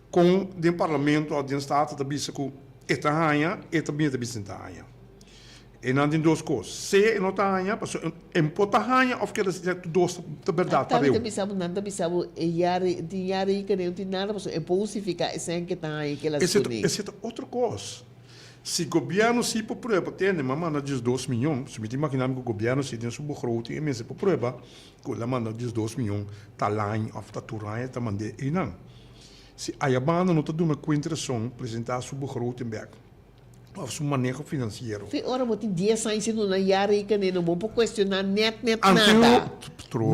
Kon den parlamento òf den Staten ta bisa ku e ta haña, e ta bini ta bisa e ta haña. E nan tin dos kos. Sea e no ta haña, pasobra e por ta haña òf keda si tur dos ta bèrdat pareu. Nan ta bisa bo, nan ta bisa bo e yari, tin yari i kende no tin nada pasobra e por hustifiká esei ke ta haña i ke el a skuné. Esei ta otro kos. Si gobièrnu si por prueba, tende, m'a manda 12 miyon, so mi ta imaginá mi ku gobièrnu si den su begroting e mester por prueba ku el a manda 12 miyon tal aña òf ta tur aña e ta mand'é einan. Si ayabanda no ta duna kuenta rason, presentá su begroting bèk òf su maneho finansiero. Fi ora bo tin dies aña sin duna jaarrekening no bo por kuestioná nèt nèt nada.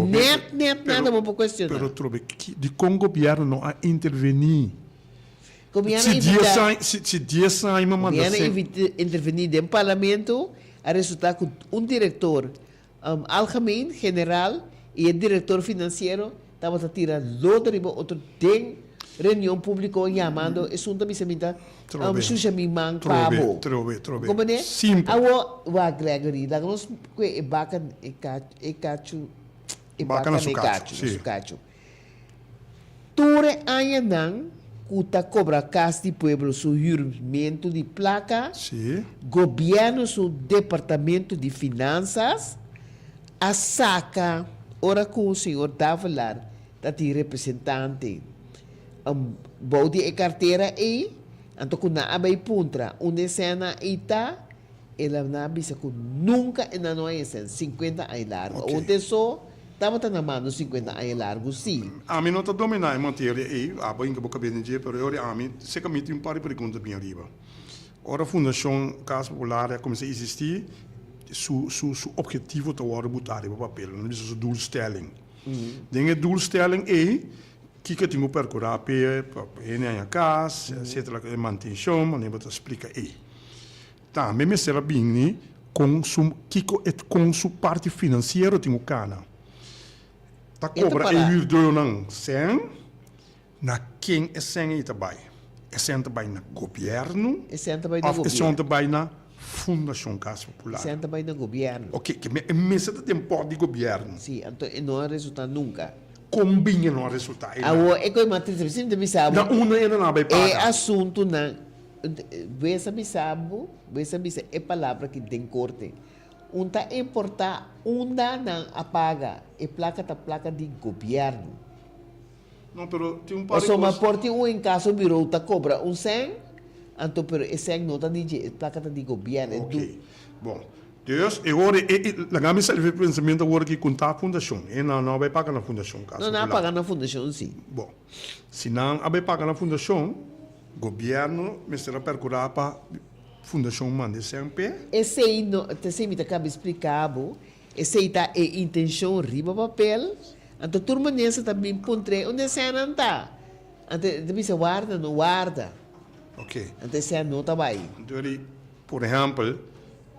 Nèt nèt nada bo por kuestioná. Pero trobe, dikon gobièrnu no a intervení? Gobièrnu Si dies invitá. aña, si, si dies aña mi manda Gobièrnu sen. invit intervení den parlamento a resultá ku un direktor algemeen, general, i e direktor finansiero tabata tira lodo riba otro den reunion públiko yamando esun ta bisa mi ta Trobe, shusha mi man pa trobe, bo. trobe, trobe. Komprendé? Simpel. Awor, wak Gregory, laga nos kue e baka e ka e kachu e Baka baka na na su e kachu, kachu, na si. su kachu. Tur e añanan ku ta kobra Kas di Pueblo su hürmentu di plaka, gobièrnu su departamentu di finansas a saka ora ku señor Davelaar ta tin representante bou di e kartera ei, anto ku nan a bai puntra unda e sèna ei ta, el a nan a bisa ku nunka e nan no a haña sèn, sinkuenta aña largu. Awor te so. Tabata na mano 50 aña largu, sí. Ami no ta dominá e materia ei, abo hinka bo kabes den dje, pero e ora ami seka mi tin un par di pregunta bien ariba. Ora Fundashon Kas Popular a kuminsá eksistí, su su su ophetivo ta wòrdu butá riba papel, nan ta bisa su doelstelling. Den e doelstelling ei, kiko e tin ku perkurá p'e, pa hende haña kas, etsetera, e mantenshon, manera bo ta splika ei. Tambe mester a bini kon su kiko e kon su parti finansiero tin ku kana. Ta kobra e hürdónan sèn, na ken e sèn ei ta bai? E sèn ta bai na gobièrnu òf e sèn ta bai na Fundashon Kas Popular? E sèn ta bai na gobièrnu. Oke, ke e mester ta den pòt di gobièrnu. Sí, anto e no a resultá nunka. Kon bin e no a resultá einan? Awor e koe mas triste, mi sinti bisa bo. Na unda e nan a bai paga? E asuntunan. Wes a bisa bo, wes a bisa e palabra aki den korte. Un ta importá unda nan a paga, e plaka ta plaka di gobièrnu. No, pero tin un par di Pasobra kos. por tin un enkaso birou ta kobra un sèn, anto pero e sèn no ta di dje, e plaka ta di gobièrnu. Ok, bon. Dus e ora e, e, laga mi sali for e pensamentu awor aki ku ta fundashon. E nan no a bai paga na fundashon, Kas No, nan a Popular. paga na fundashon si. Bon, si nan a bai paga na fundashon, Gobierno mester a percura pa fundacion manda e cen p'e. Esey no, ta esey mi ta caba splica bo, esey ta e intencion riba papel, anto tur manera ta bin puntr'e unda e cennan ta, anto e ta bisa warda no warda, Ok. anto e cen no ta bay. Anto di, por ehempel,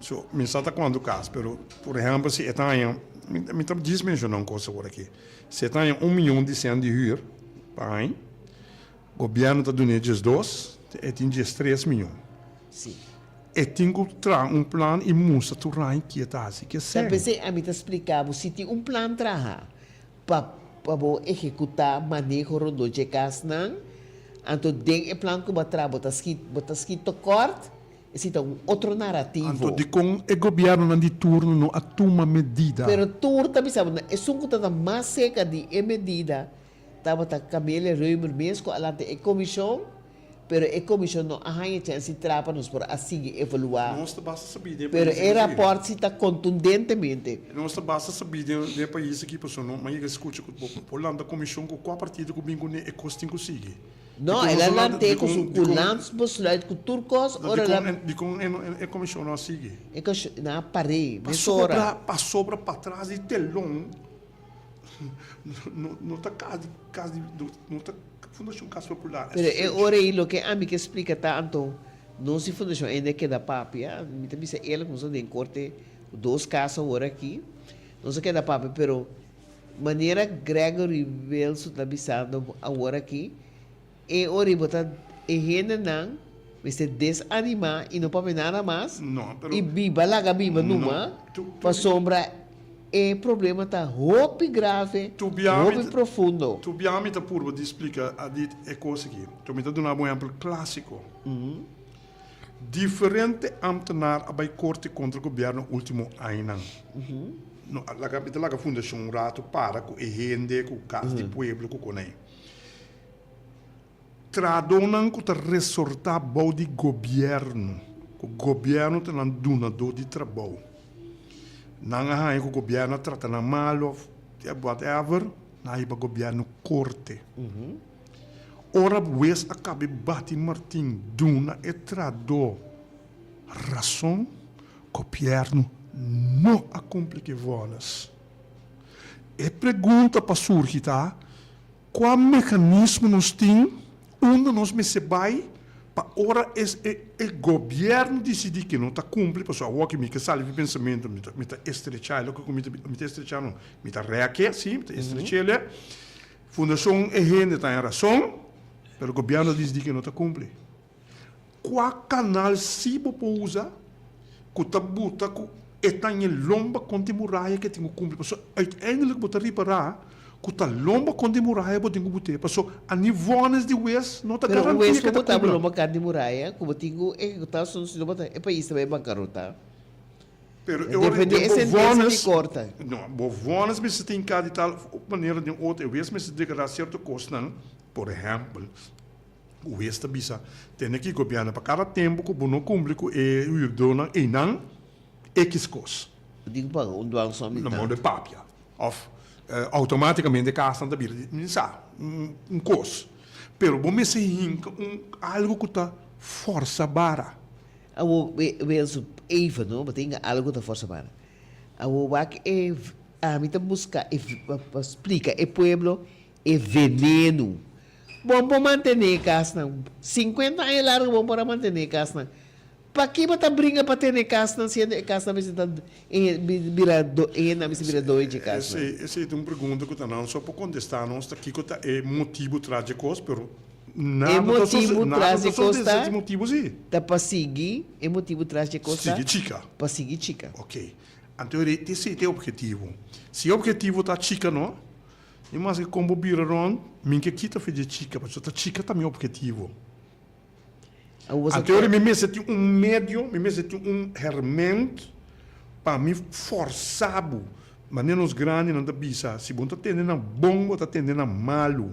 so mi sa ta cuanto cas, pero por ehempel si e ta haña, mi mi ta djis menciona un cos awor aki, si e ta haña un miyon di cen di huur pa aña, Gobierno ta dun'é 12, e tin 13 miyon. Sí. E tin ku traha un plan i mustra tur aña ke e ta hasi ke Ta sèn. p'esei ami ta splika bo, si tin un plan traha pa pa bo ehekutá maneho rondó dje kasnan, anto den e plan ku bo a traha bo ta skit bo ta skit tekort, esei ta un otro narativo. Anto dikon e gobiernonan di turno no a tuma medida? Pero tur ta bisa bo, esun ku ta ta mas seka di e medida Tabata Camelia Römer mes cu a lanta e comision, pero e comision no a haña chens di traha pa nos por a sigui evalua. Nos ta basta sabí den e Pero pais e aki. rapport si ta contundentemente. Nos ta basta sabí den e pais aki pasobra no m'a yega scucha cu bo por lanta comision cu cua partido cu bin cune e cos tin cu sigui. No, Dicon el nos a a lanta lant'é cu su dicon cu dicon landsbesluit cu tur cos ora el a. Dicon dicon e comision no a sigui? E comision nan a par'é mesora. Pasobra pasobra patras di telon. No, no ta cas di, cas di, no ta Fundacion Cas Popular. Pero e ora ei loke ami ke splika ta anto nos di Fundacion ainda keda papia, mi ta bisa eerlijk nos a den korte dos cas awor aki, nos a keda papia pero manera Gregory Wilson ta bisando awor aki e ora ei bo ta e hendenan mester desanima y no papia nada mas y biba laga biba numa pasobra E problema ta hopi grave, hopi profundo. Tu bia mi ta purba di splika a dit e kos aki. Tu mi ta duna bo un ehempel klasiko. Diferente ambtenaar a bai korte kontra gobièrnu ultimo añanan. No, laga mi ta laga fundashon un ratu para ku e hende, ku kas di pueblo, ku konei. Trahadónan ku ta resortá bou di gobièrnu. ku gobièrnu ta nan dunadó di trabou. Nan a haña ku gobièrnu a trata nan malu òf whatever, nan a hiba gobièrnu korte. Ora wes a kaba e bati Martin duna e trahadó rason, gobièrnu no a kumpli ku e vònes. E pregunta pa surgi ta, Kua mekanismo nos tin unda nos mester bai pa ora e e gobièrnu disidí ke no ta kumpli? Pasobra awor ke mi ke sali mi pensamentu, mi ta mi ta estrechá e loke ku mi ta mi ta estrechá no, mi ta rèk'e, si, mi ta estrech'el. Fundashon e hende ta en rason, pero gobièrnu a disidí ke no ta kumpli. Kua kanal si bo por usa ku ta buta ku e ta ñe lomba konta e muraya ke tin ku kumpli? Pasobra uiteindelijk bo ta ripará ku ta lomba konta e muraya bo tin ku but'é, pasobra a ni vònes di wes no ta Pero un garantia wes ke ku ta bo ta kumpla. lomba kant di muraya ku bo tin ku ehekutá su si no bo ta e pais ta bai bankarotá. Pero e ora Depende den e bo sentensia di vònes, korte. no, bo vònes mester tin ka di tal manera den otro, e wes mester deklará sierto kosnan, por ehèmpel, Hues ta bisa, Tene ki gobièrnu pa kada tempu ku bo no kumpli ku e huurdónan einan, ekis kos. Bo tin ku paga un dwangsom di Na tantu. modo di papia. Òf outomátikamente e kasnan ta bira di, mi sa, un kos. Pero bo mester hinka un algu ku ta fòrsa bara. Awor, Wilson, even no, bo ta hinka algu ku ta fòrsa bara. Awor wak e, ami ta buska e, pa splika e pueblo e venenu. Bon por mantené e kasnan. Sinkuenta aña largu bon por a mantené e kasnan. Paki bo ta bringa pa tene e kasnan siendo e kasnan mester ta bira e hendenan mester bira doño dje kasnan? Esei esei ta un pregunta ku ta nan so por kontestá nos ta kiko ta e motibu tras dje kos, pero E nada ta motibu nada tras ta dje kos sosodé ta sin motibu si. ta pa sigui e motibu tras dje kos ta Sigui chika. pa sigui chika. Oke. Anto esei ta e objetivo. Si e objetivo ta chika no, I maske kon bo bira rond, mi ke kita fe dje chika, pasobra ta chika ta mi objetivo. Anto ora mi mester tin un medio, mi mester tin un herment pa mi forsa bo. Manera nos grandinan ta bisa, si bo no ta tende na bon, bo ta tende na malu.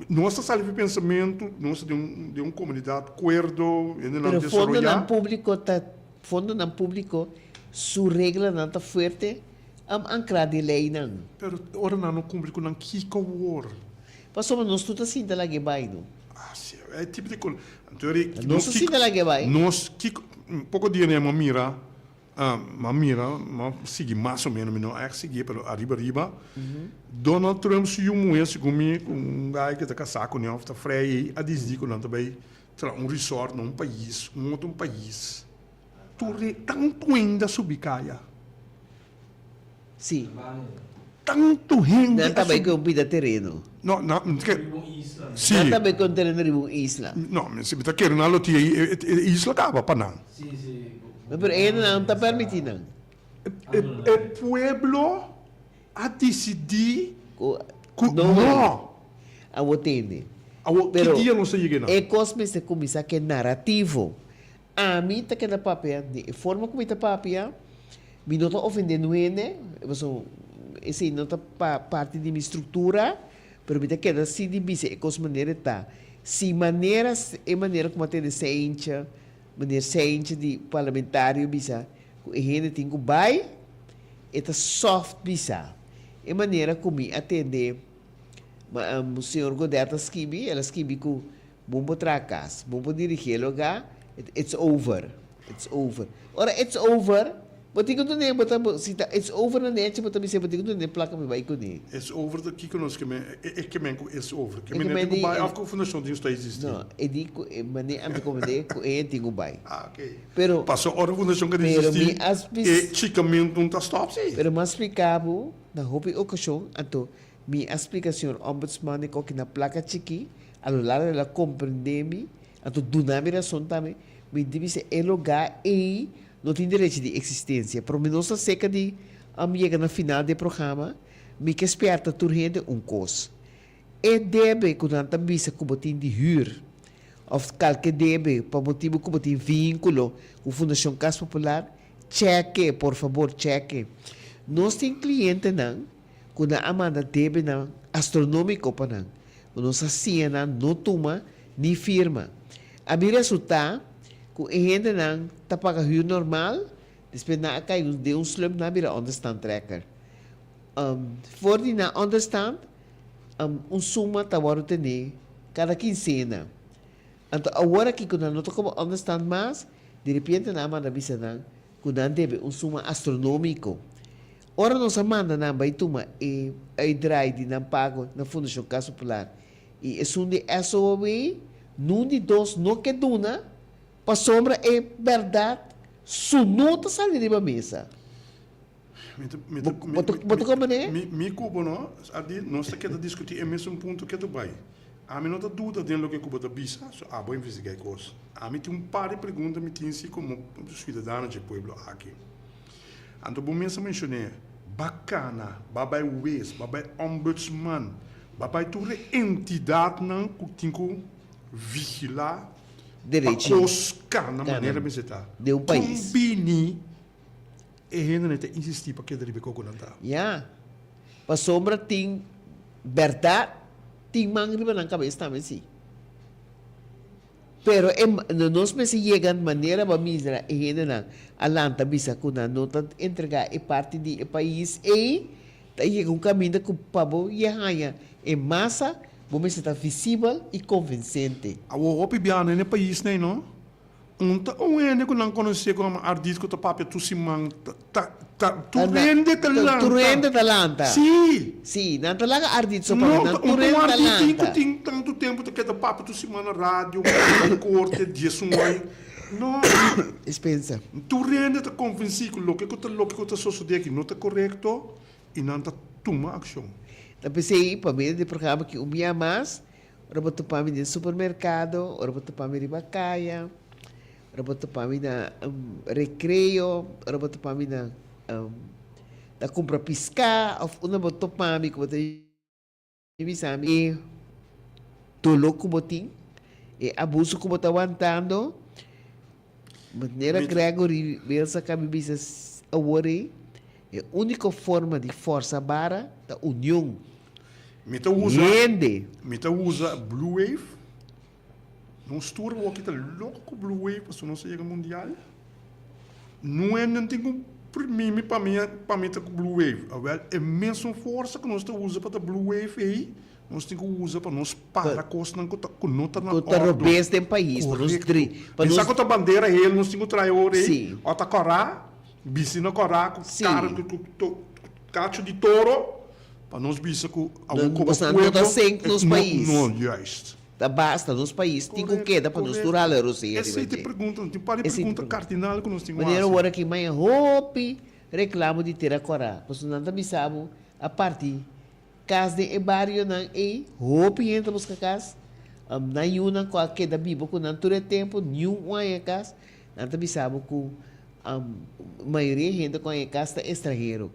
Nos ta sali fi pensamentu, nos ta den un komunidat kuerdo, hendenan Pero fondonan desaroyá. públiko ta, fondonan públiko su reglanan ta fuerte. Am ancra di leynan. Pero ora nan no cumpli cu nan kico awor? Pasobra nos tur ta sinta lag'e bai no. Ah si, e tipo di cos. Anto eri Nos nos ta kico sinta lag'e bai. Nos kico poco dia mi a mira mi a mira mi a sigui mas o menos mi no a echt sigui pero ariba ariba Donald Trump su yu muher segun mi cu un guy cu ta casa cune of ta frei ey a dicidi cu nan ta bay traha un resort na un pais un otro pais. Tur e tantu hende a subi kaya. Sí. Tantu hende Nan a ta bai subi. ku un pida tereno. No, nan, mi ta Riba un isla. Sí. Nan ta bai ku un tereno riba un isla. No, mi si mi ta kere nan lo tin e e isla kaba pa nan. Sí, sí. No, pero e hendenan no ta permití nan. E e pueblo a disidí Ku ku no way. no. Awor tende. Awor, ki Pero dia nos ta yega nan? e kos mester kuminsá ku e narativo. Ami ta keda papia di e forma ku mi ta papia, mi no ta ofendé nu hende, pasobra esei no ta parti di mi struktura, pero mi ta keda si di bisa e kos manera e ta. Si manera e manera ku mi a tende Seintje, meneer Seintje di parlamentario bisa ku e hende tin ku bai, e ta soft bisa. E manera ku mi a tende señor Godett a skibi, el a skibi ku Bon por traha cas, bon por dirigi e loga, it's over, it's over. Ora it's over, bo tin cu dun'é, bo ta, si ta it's over na nechi, bo ta bis'é bo tin cu dun'é placa pa e bai cun'é. It's over ta kico nos ke men, e ke men cu it's over? Ke men e tin cu bai of cu fundacion tin sta existi? No, e di cu e mane ami ta comprende cu e tin cu bai. Ah, ok. Pero, Paso ora fundacion ka pero existi, mi a spis, e chicamento no ta stop si. Pero mi a splica bo na hopi ocasion, anto Mi a splika señor Ombudsman di koki na plaka chikí, a lo largo el a komprendé mi, anto duna mi rason tambe, mi di bisa e lugá ei no tin derecho di eksistensia. Pero mi no sa seka di yega na final di e programa, mi ke spièrta tur hende un kos. E debe ku nan ta bisa ku bo tin di hür òf kalke debe pa motibu ku bo tin vínkulo ku Fundashon Kas Popular, chèk'e, por fabor chèk'e. Nos tin klientenan. Ku nan a manda debenan astronómiko pa nan, ku nos a siña nan no tuma ni firma. A bin resultá ku e hendenan ta paga hür normal, despues nan a kai den un slump nan a bira onderstandtrekker. For di nan onderstand un suma ta wòrdu tené kada kinsena. Anto awor aki ku nan no ta koba onderstand mas, diripiente nan a manda bisa nan ku nan debe un suma astronómiko. Ora nos a manda nan bai tuma e uitdraai di nan pago na Fundashon Kas Popular i esun di SOAW, nun di dos no ke duna pasobra e bèrdat su no ta sali riba mesa. Bo ta komprendé? Mi ku bo no, Adi, nos ta keda diskutí e mesun punto ketu bai. Ami no ta duda den loke ku bo ta bisa, so abo investigá e kos. Ami tin un par di pregunta mi tin si komo suidadano dje pueblo aki. Anto bo mes a menshoné, ba kana, ba bai wes, ba bai ombudsman, ba bai tur e entidatnan ku tin ku vigilá pa kos kana manera mester ta. Kon bini e hendenan ta insistí pa keda riba e koko nan ta? Ya. Pasobra tin bèrdat tin man riba nan kabes tambe si. Pero e nos mester yega manera bo a mira e hendenan a lanta bisa ku nan no ta entregá e parti di e pais ei, ta yega un kaminda ku pa bo ye haña e masa bo mester ta visibel i konvensente. Awor hopi biaha na e paisnan ei no Un ta un hende ku nan konosé ku yama Ardit ku ta papia tur siman ta ta tur hende ta lanta. Tur hende ta lanta. Sí. Sí, nan ta laga Ardit so papia, nan tur hende ta lanta. Un Ardit tin ku tin tantu tempu ta keda papia tur siman na radio, na korte, diesun oi. No. Dispensa. Tur hende ta konvensí ku loke ku ta loke ku ta sosodé aki no ta korekto i nan ta tuma akshon. Ta p'esei pa medio di e programa aki un bia mas Ora bo topa mi den supermerkado, ora bo topa mi riba kaya, ora bo topa mi na rekreo, ora bo topa mi na ta kumpra piská òf unda bo topa mi ku bo ta bisa mi e doló ku bo tin, e abuso ku bo ta wantando. Manera Gregory Mills a kaba bisa awor ei, e úniko forma di fòrsa bara ta union. Mi ta usa Hende. Mi ta usa Blue Wave. Nos tur awor ta loko ku Blue Wave pasobra nos a yega mundial. No hende no tin ku primi mi pa mi pa mi ta ku Blue Wave. Awel e mesun forsa ku nos ta usa pa ta Blue Wave ei nos tin ku usa pa nos para kosnan ku ta ku no ta na Ku ta ordu. robes den pais pa nos Korekto. dri pa Pensa nos ku ta bandera hel nos tin ku trae ora ei Sí. o ta kòrá bisti na kòrá ku Sí. kara ku ku kachu di toro. Pa nos bisa ku awor komo Nos no ta pueblo senk nos pais. No, juist. Ta basta, nos pais tin ku keda pa nos tur hala rosea riba Esei ta e dje. pregunta, nos tin par di pregunta kardinal ku nos tin ku Manera hasi. awor aki maña hopi reklamo di tera kòrá, pasobra nan ta bisa bo a parti kas den e barionan ei, hopi hende ta buska kas, nan yunan ku a keda biba ku nan tur e tempu, niun un haña kas, nan ta bisa bo ku Mayoria hende ku a haña kas ta estranhero.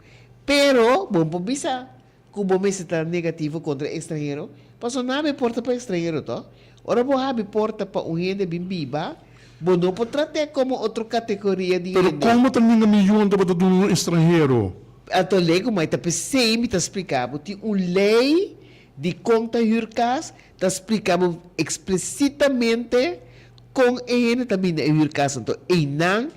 Pero bo no por bisa ku bo mester ta negativo kontra estranhero, pasobra no habri porta pa estranhero to. Ora bo habri porta pa un hende bin biba, bo no por trat'é komo otro kategoria di Pero hende. kon bo ta ninga miyon ta bo ta duna un estranhero? Anto lei ku mai ta p'esei mi ta splika bo tin un lei di kon ta hür kas ta splika bo eksplisitamente Kon e hende ta bini e hür kas anto einan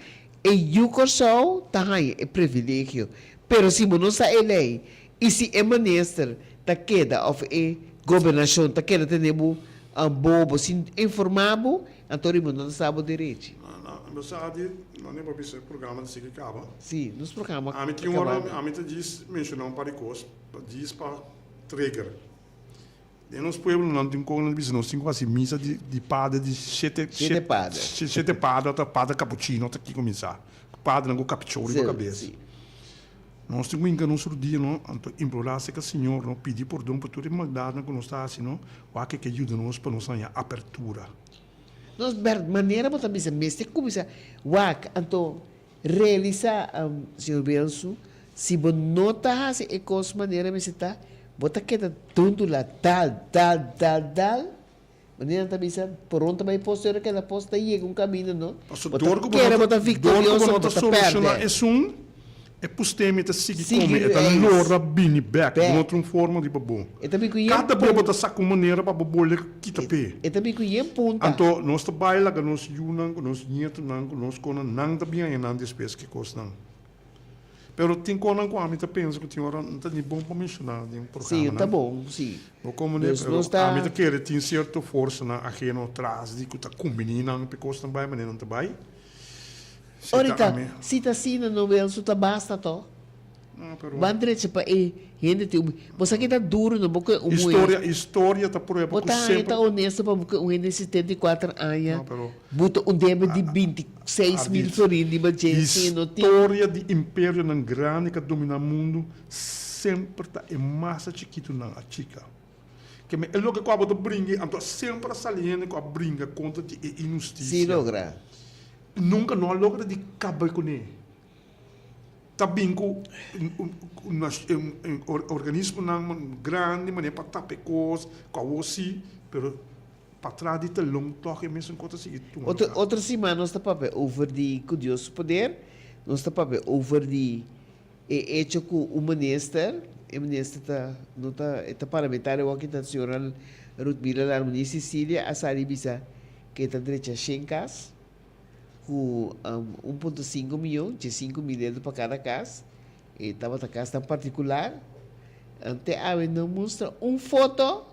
e yu Kòrsou ta haña e privilegio. Pero si bo no sa e lei i si e minister ta keda òf e gobernashon ta keda tene bo bobo sin informá bo, anto riba no ta sa bo derechi. Bo sa di no ne bo bisa e programa ta sigui kaba. Si, nos programa Ami ta tin ora kabando. ami ta djis menshoná un par di kos pa djis pa trigger. Den nos pueblo nan tin kon nan bisa nos tin ku hasi misa di di pader di shete Shete pader. shete pader ota pader capuchino ota kiko mi sa padernan ku capichou riba kabes nos tin ku hinka nos rudia no anto implorá aserka Señor no pidi pordon pa tur e maldadnan ku nos ta hasi no wak e ke yuda nos pa nos haña apertura. Nos berd manera bo ta bisa mester kuminsá wak anto Realisa, señor Bielsu, si bo no ta haci e cos manera mester ta, bo ta keda dundula dal, dal, dal, dal, manera nan ta bisa, por unda ta bay pos, te ora keda pos ta yega un camino, no? Paso Bo ta dor ku bo kere no bo ta ta, dor ku bo victorioso, no bo ta ta soluciona perde. esun, E pustemi ta sigui Sigui come, e ta reis. lora bini bek, Bek. no otro un forma riba bo. E ta bin ku yen Kada pun. bia bo ta saca un manera pa bo bole kita p'e. E ta bin ku yen punta. Anto nos ta bai laga nos yunan ku nos nietunan ku nos konan nan ta bin haña nan despues ki kosnan. Pero tin konan ku ami ta pensa ku tin ora no ta ni bon pa menshoná den Sí, programanan. ta bon, sí. Bo komprendé? Dus Pero nos ta. ami ta kere tin sierto forsanan aheno tras di ku ta kumbiní nan p'e kosnan bai manera nan ta bai. Si ta Orita, ami. si ta asina no Wilson ta basta to. No, pero. Ban drecha pa e hende tin un. Bo sa ki ta duro no bo ke un muher. Historia, historia ta prueba Bo ku ta haña semper. ta honesto pa bo ke un hende 74 aña No, pero. buta un debe di 26 mil Ardit, florin riba dje si e no tin. Historia di imperionan grandi ku a dominá mundu semper ta e masa chikitunan a chika. Ke men e loke ku abo ta bringa anto semper a sali hende ku a bringa kontra di e Si inhustisia. logra. Nunka no a logra di kaba kuné. Ta bin ku organismonan grandi manera pa tapa e kos, ku awor si, pero patras di telon tòg e mesun kos ta sigui tuma Otro lugar. otro siman nos ta papia over di ku Dios su poder, nos ta papia over di e echo ku un minister, e minister ta no ta e ta parlamentario awor aki ta señora Ruthmila Larmonie Cecilia a sali bisa ku e ta drecha shen kas. Ku un punto sinku miyon, dje 5000 euro pa kada kas, e tabata kasnan partikular. Te awe no mustra un foto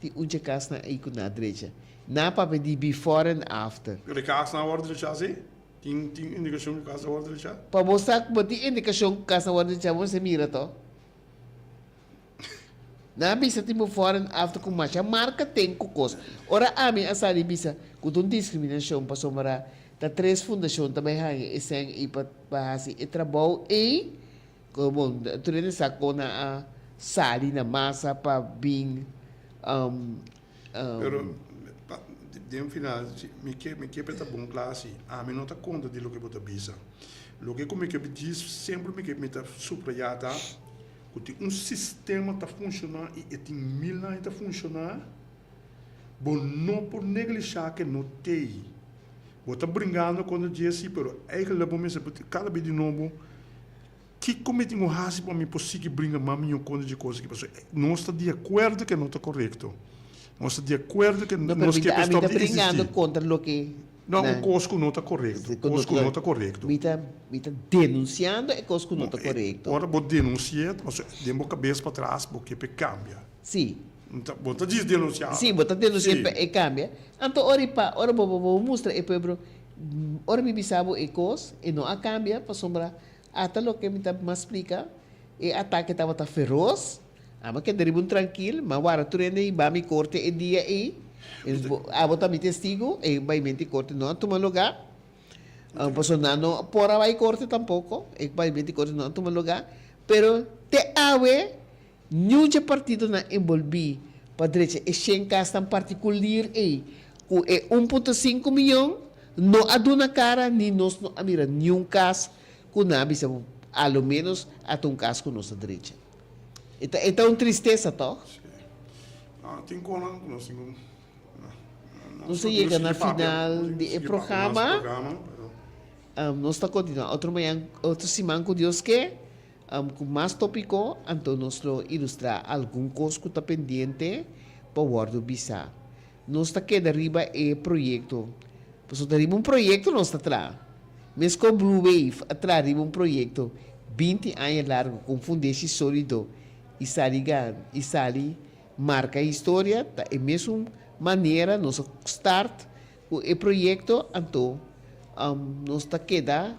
di un dje kasnan ei ku nan a drecha. Nan a papia di before and after. Pero e kasnan a wòrdu drechá si? Tin tin indikashon ku kas a wòrdu drechá? Pa bo sa ku bo tin indikashon ku kas a wòrdu drechá bo mester mira to. Nan a bisa tin before and after ku masha marka ten ku kos. Ora ami a sali bisa ku ta un diskriminashon pasobra ta tres fundashon ta bai haña e sèn ei pa pa hasi e trabou ei, ku bon tur hende sa kon nan a sali na masa pa bin Pero pa den final mi ke mi ke pa e ta bon kla si ami no ta konta di loke bo ta bisa. Loke ku mi ke djis semper mi ke mi ta subraya ta. Ku tin un sistema ta funshoná i e tin mil aña ta funshoná, bo no por neglishá ke no t'ei. Bo ta bringando kontra dje si, pero eigentlik bo mester kada bes di nobo, Kiko mi tin ku hasi pa mi por sigui bringa mas mihó kontra dje kos aki? Pasobra nos ta di akuerdo ke no ta korekto. Nos ta di akuerdo ke No, pero nos mi ke ta, pa ami stòp ta di bringando eksistí. kontra loke No, un nan. kos ku no ta korekto, Ku no kos ku ta no ta korekto. Mi ta, mi ta denunsiando e kos ku no ta korekto. Ora bo denunsi'é, pasobra den bo kabes patras bo ke p'e kambia. Sí. Bo ta djis denunsiá. Sí, bo ta denunsi'é Sí. pa e kambia. Anto ora i pa, ora bo bo mustra e pueblo, ora mi bisa bo e kos, e no a kambia pasobra ata loke mi ta mas splika, e atake tabata feros. Abo keda riba un trankil, ma wara tur hende hiba mi korte e dia ei. Abo ta mi testigu, e baimenti korte no a tuma lugá. Pasobra nan no por a bai korte tampoko, e baimenti korte no a tuma lugá. Pero te awe, niun dje partidonan enbolbí pa drecha e shen kasnan partikulir ei ku e 1.5 miyon no a duna kara ni nos no a mira niun kas ku nan a bisa a lo ménos ata un kas ku nos a drecha. E ta e ta un tristesa tòg? Sí. Ah, tin konan ku nos tin ku Nos a yega na final di e programa. Nos ta kontinuá otro mañan, otro siman ku Dios ke, ku mas tópiko, anto nos lo ilustrá algun kos ku ta pendiente pa wòrdu bisá. Nos ta keda riba e proyekto, pasobra ta riba un proyekto nos ta traha. Meskos Blue Wave a traha riba un proyekto 20 aña largu ku un fundeshi sólido i sali gan i sali marka historia, ta e mesun manera nos a start ku e proyekto, anto nos ta keda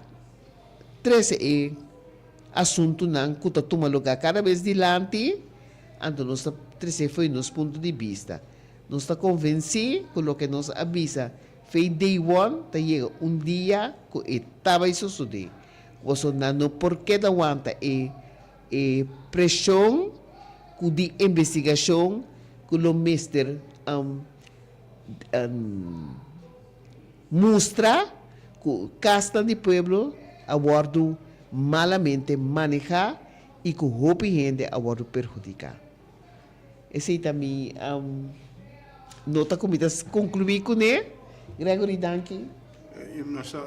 trese e asuntunan ku ta tuma lugá kada bes dilanti, anto nos ta trese fo'i nos punto di bista. Nos ta konvensí ku loke nos a bisa fei day one ta yega un dia ku e ta bai sosodé. Boso nan no por keda wanta e e preshon ku di investigashon ku lo mester mustra ku kasnan di pueblo a wòrdu malamente manehá i ku hopi hende a wòrdu perhudiká. Esei ta mi nota ku mi ta konkluí kuné. Gregory, danki.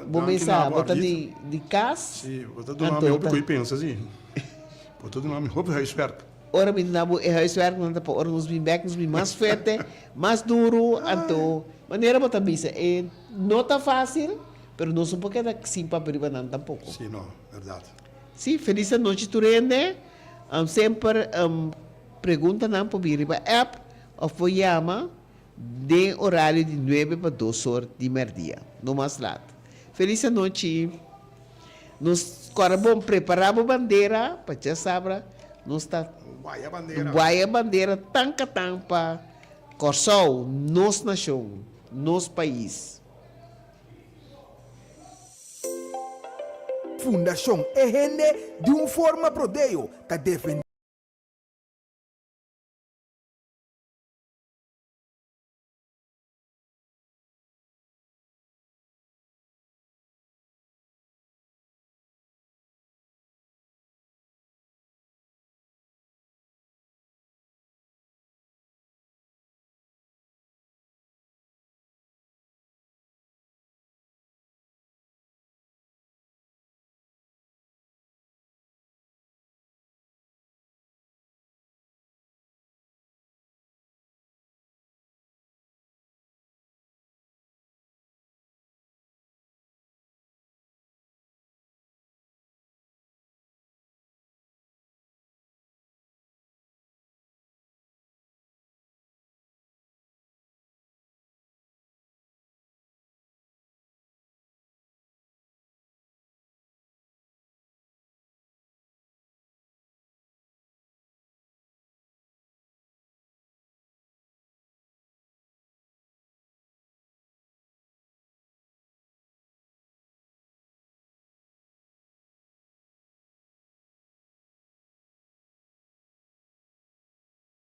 Bo mesa bo ta di di kas. Si, bo ta duna mi hopi ku pensa si. Bo ta duna mi hopi huiswerk. Ora mi duna bo e huiswerk nan ta pa ora nos bin bek nos bin mas fuerte, mas duru, anto manera bo ta bisa e no ta fasil, pero nos no por keda sin papia riba nan tampoko. Si no, bèrdat. Si, felis anochi tur hende. Semper preguntanan por bin riba app òf por yama. Den orario di nuebe pa dos or di merdia, no mas lat. Felis anochi. Nos kòrda bon prepará bo bandera pa djasabra nos ta Waya bandera. Waya bandera tan katan pa Kòrsou, nos nashon, nos pais. Fundashon E Hende di un forma prodeo ta defendé.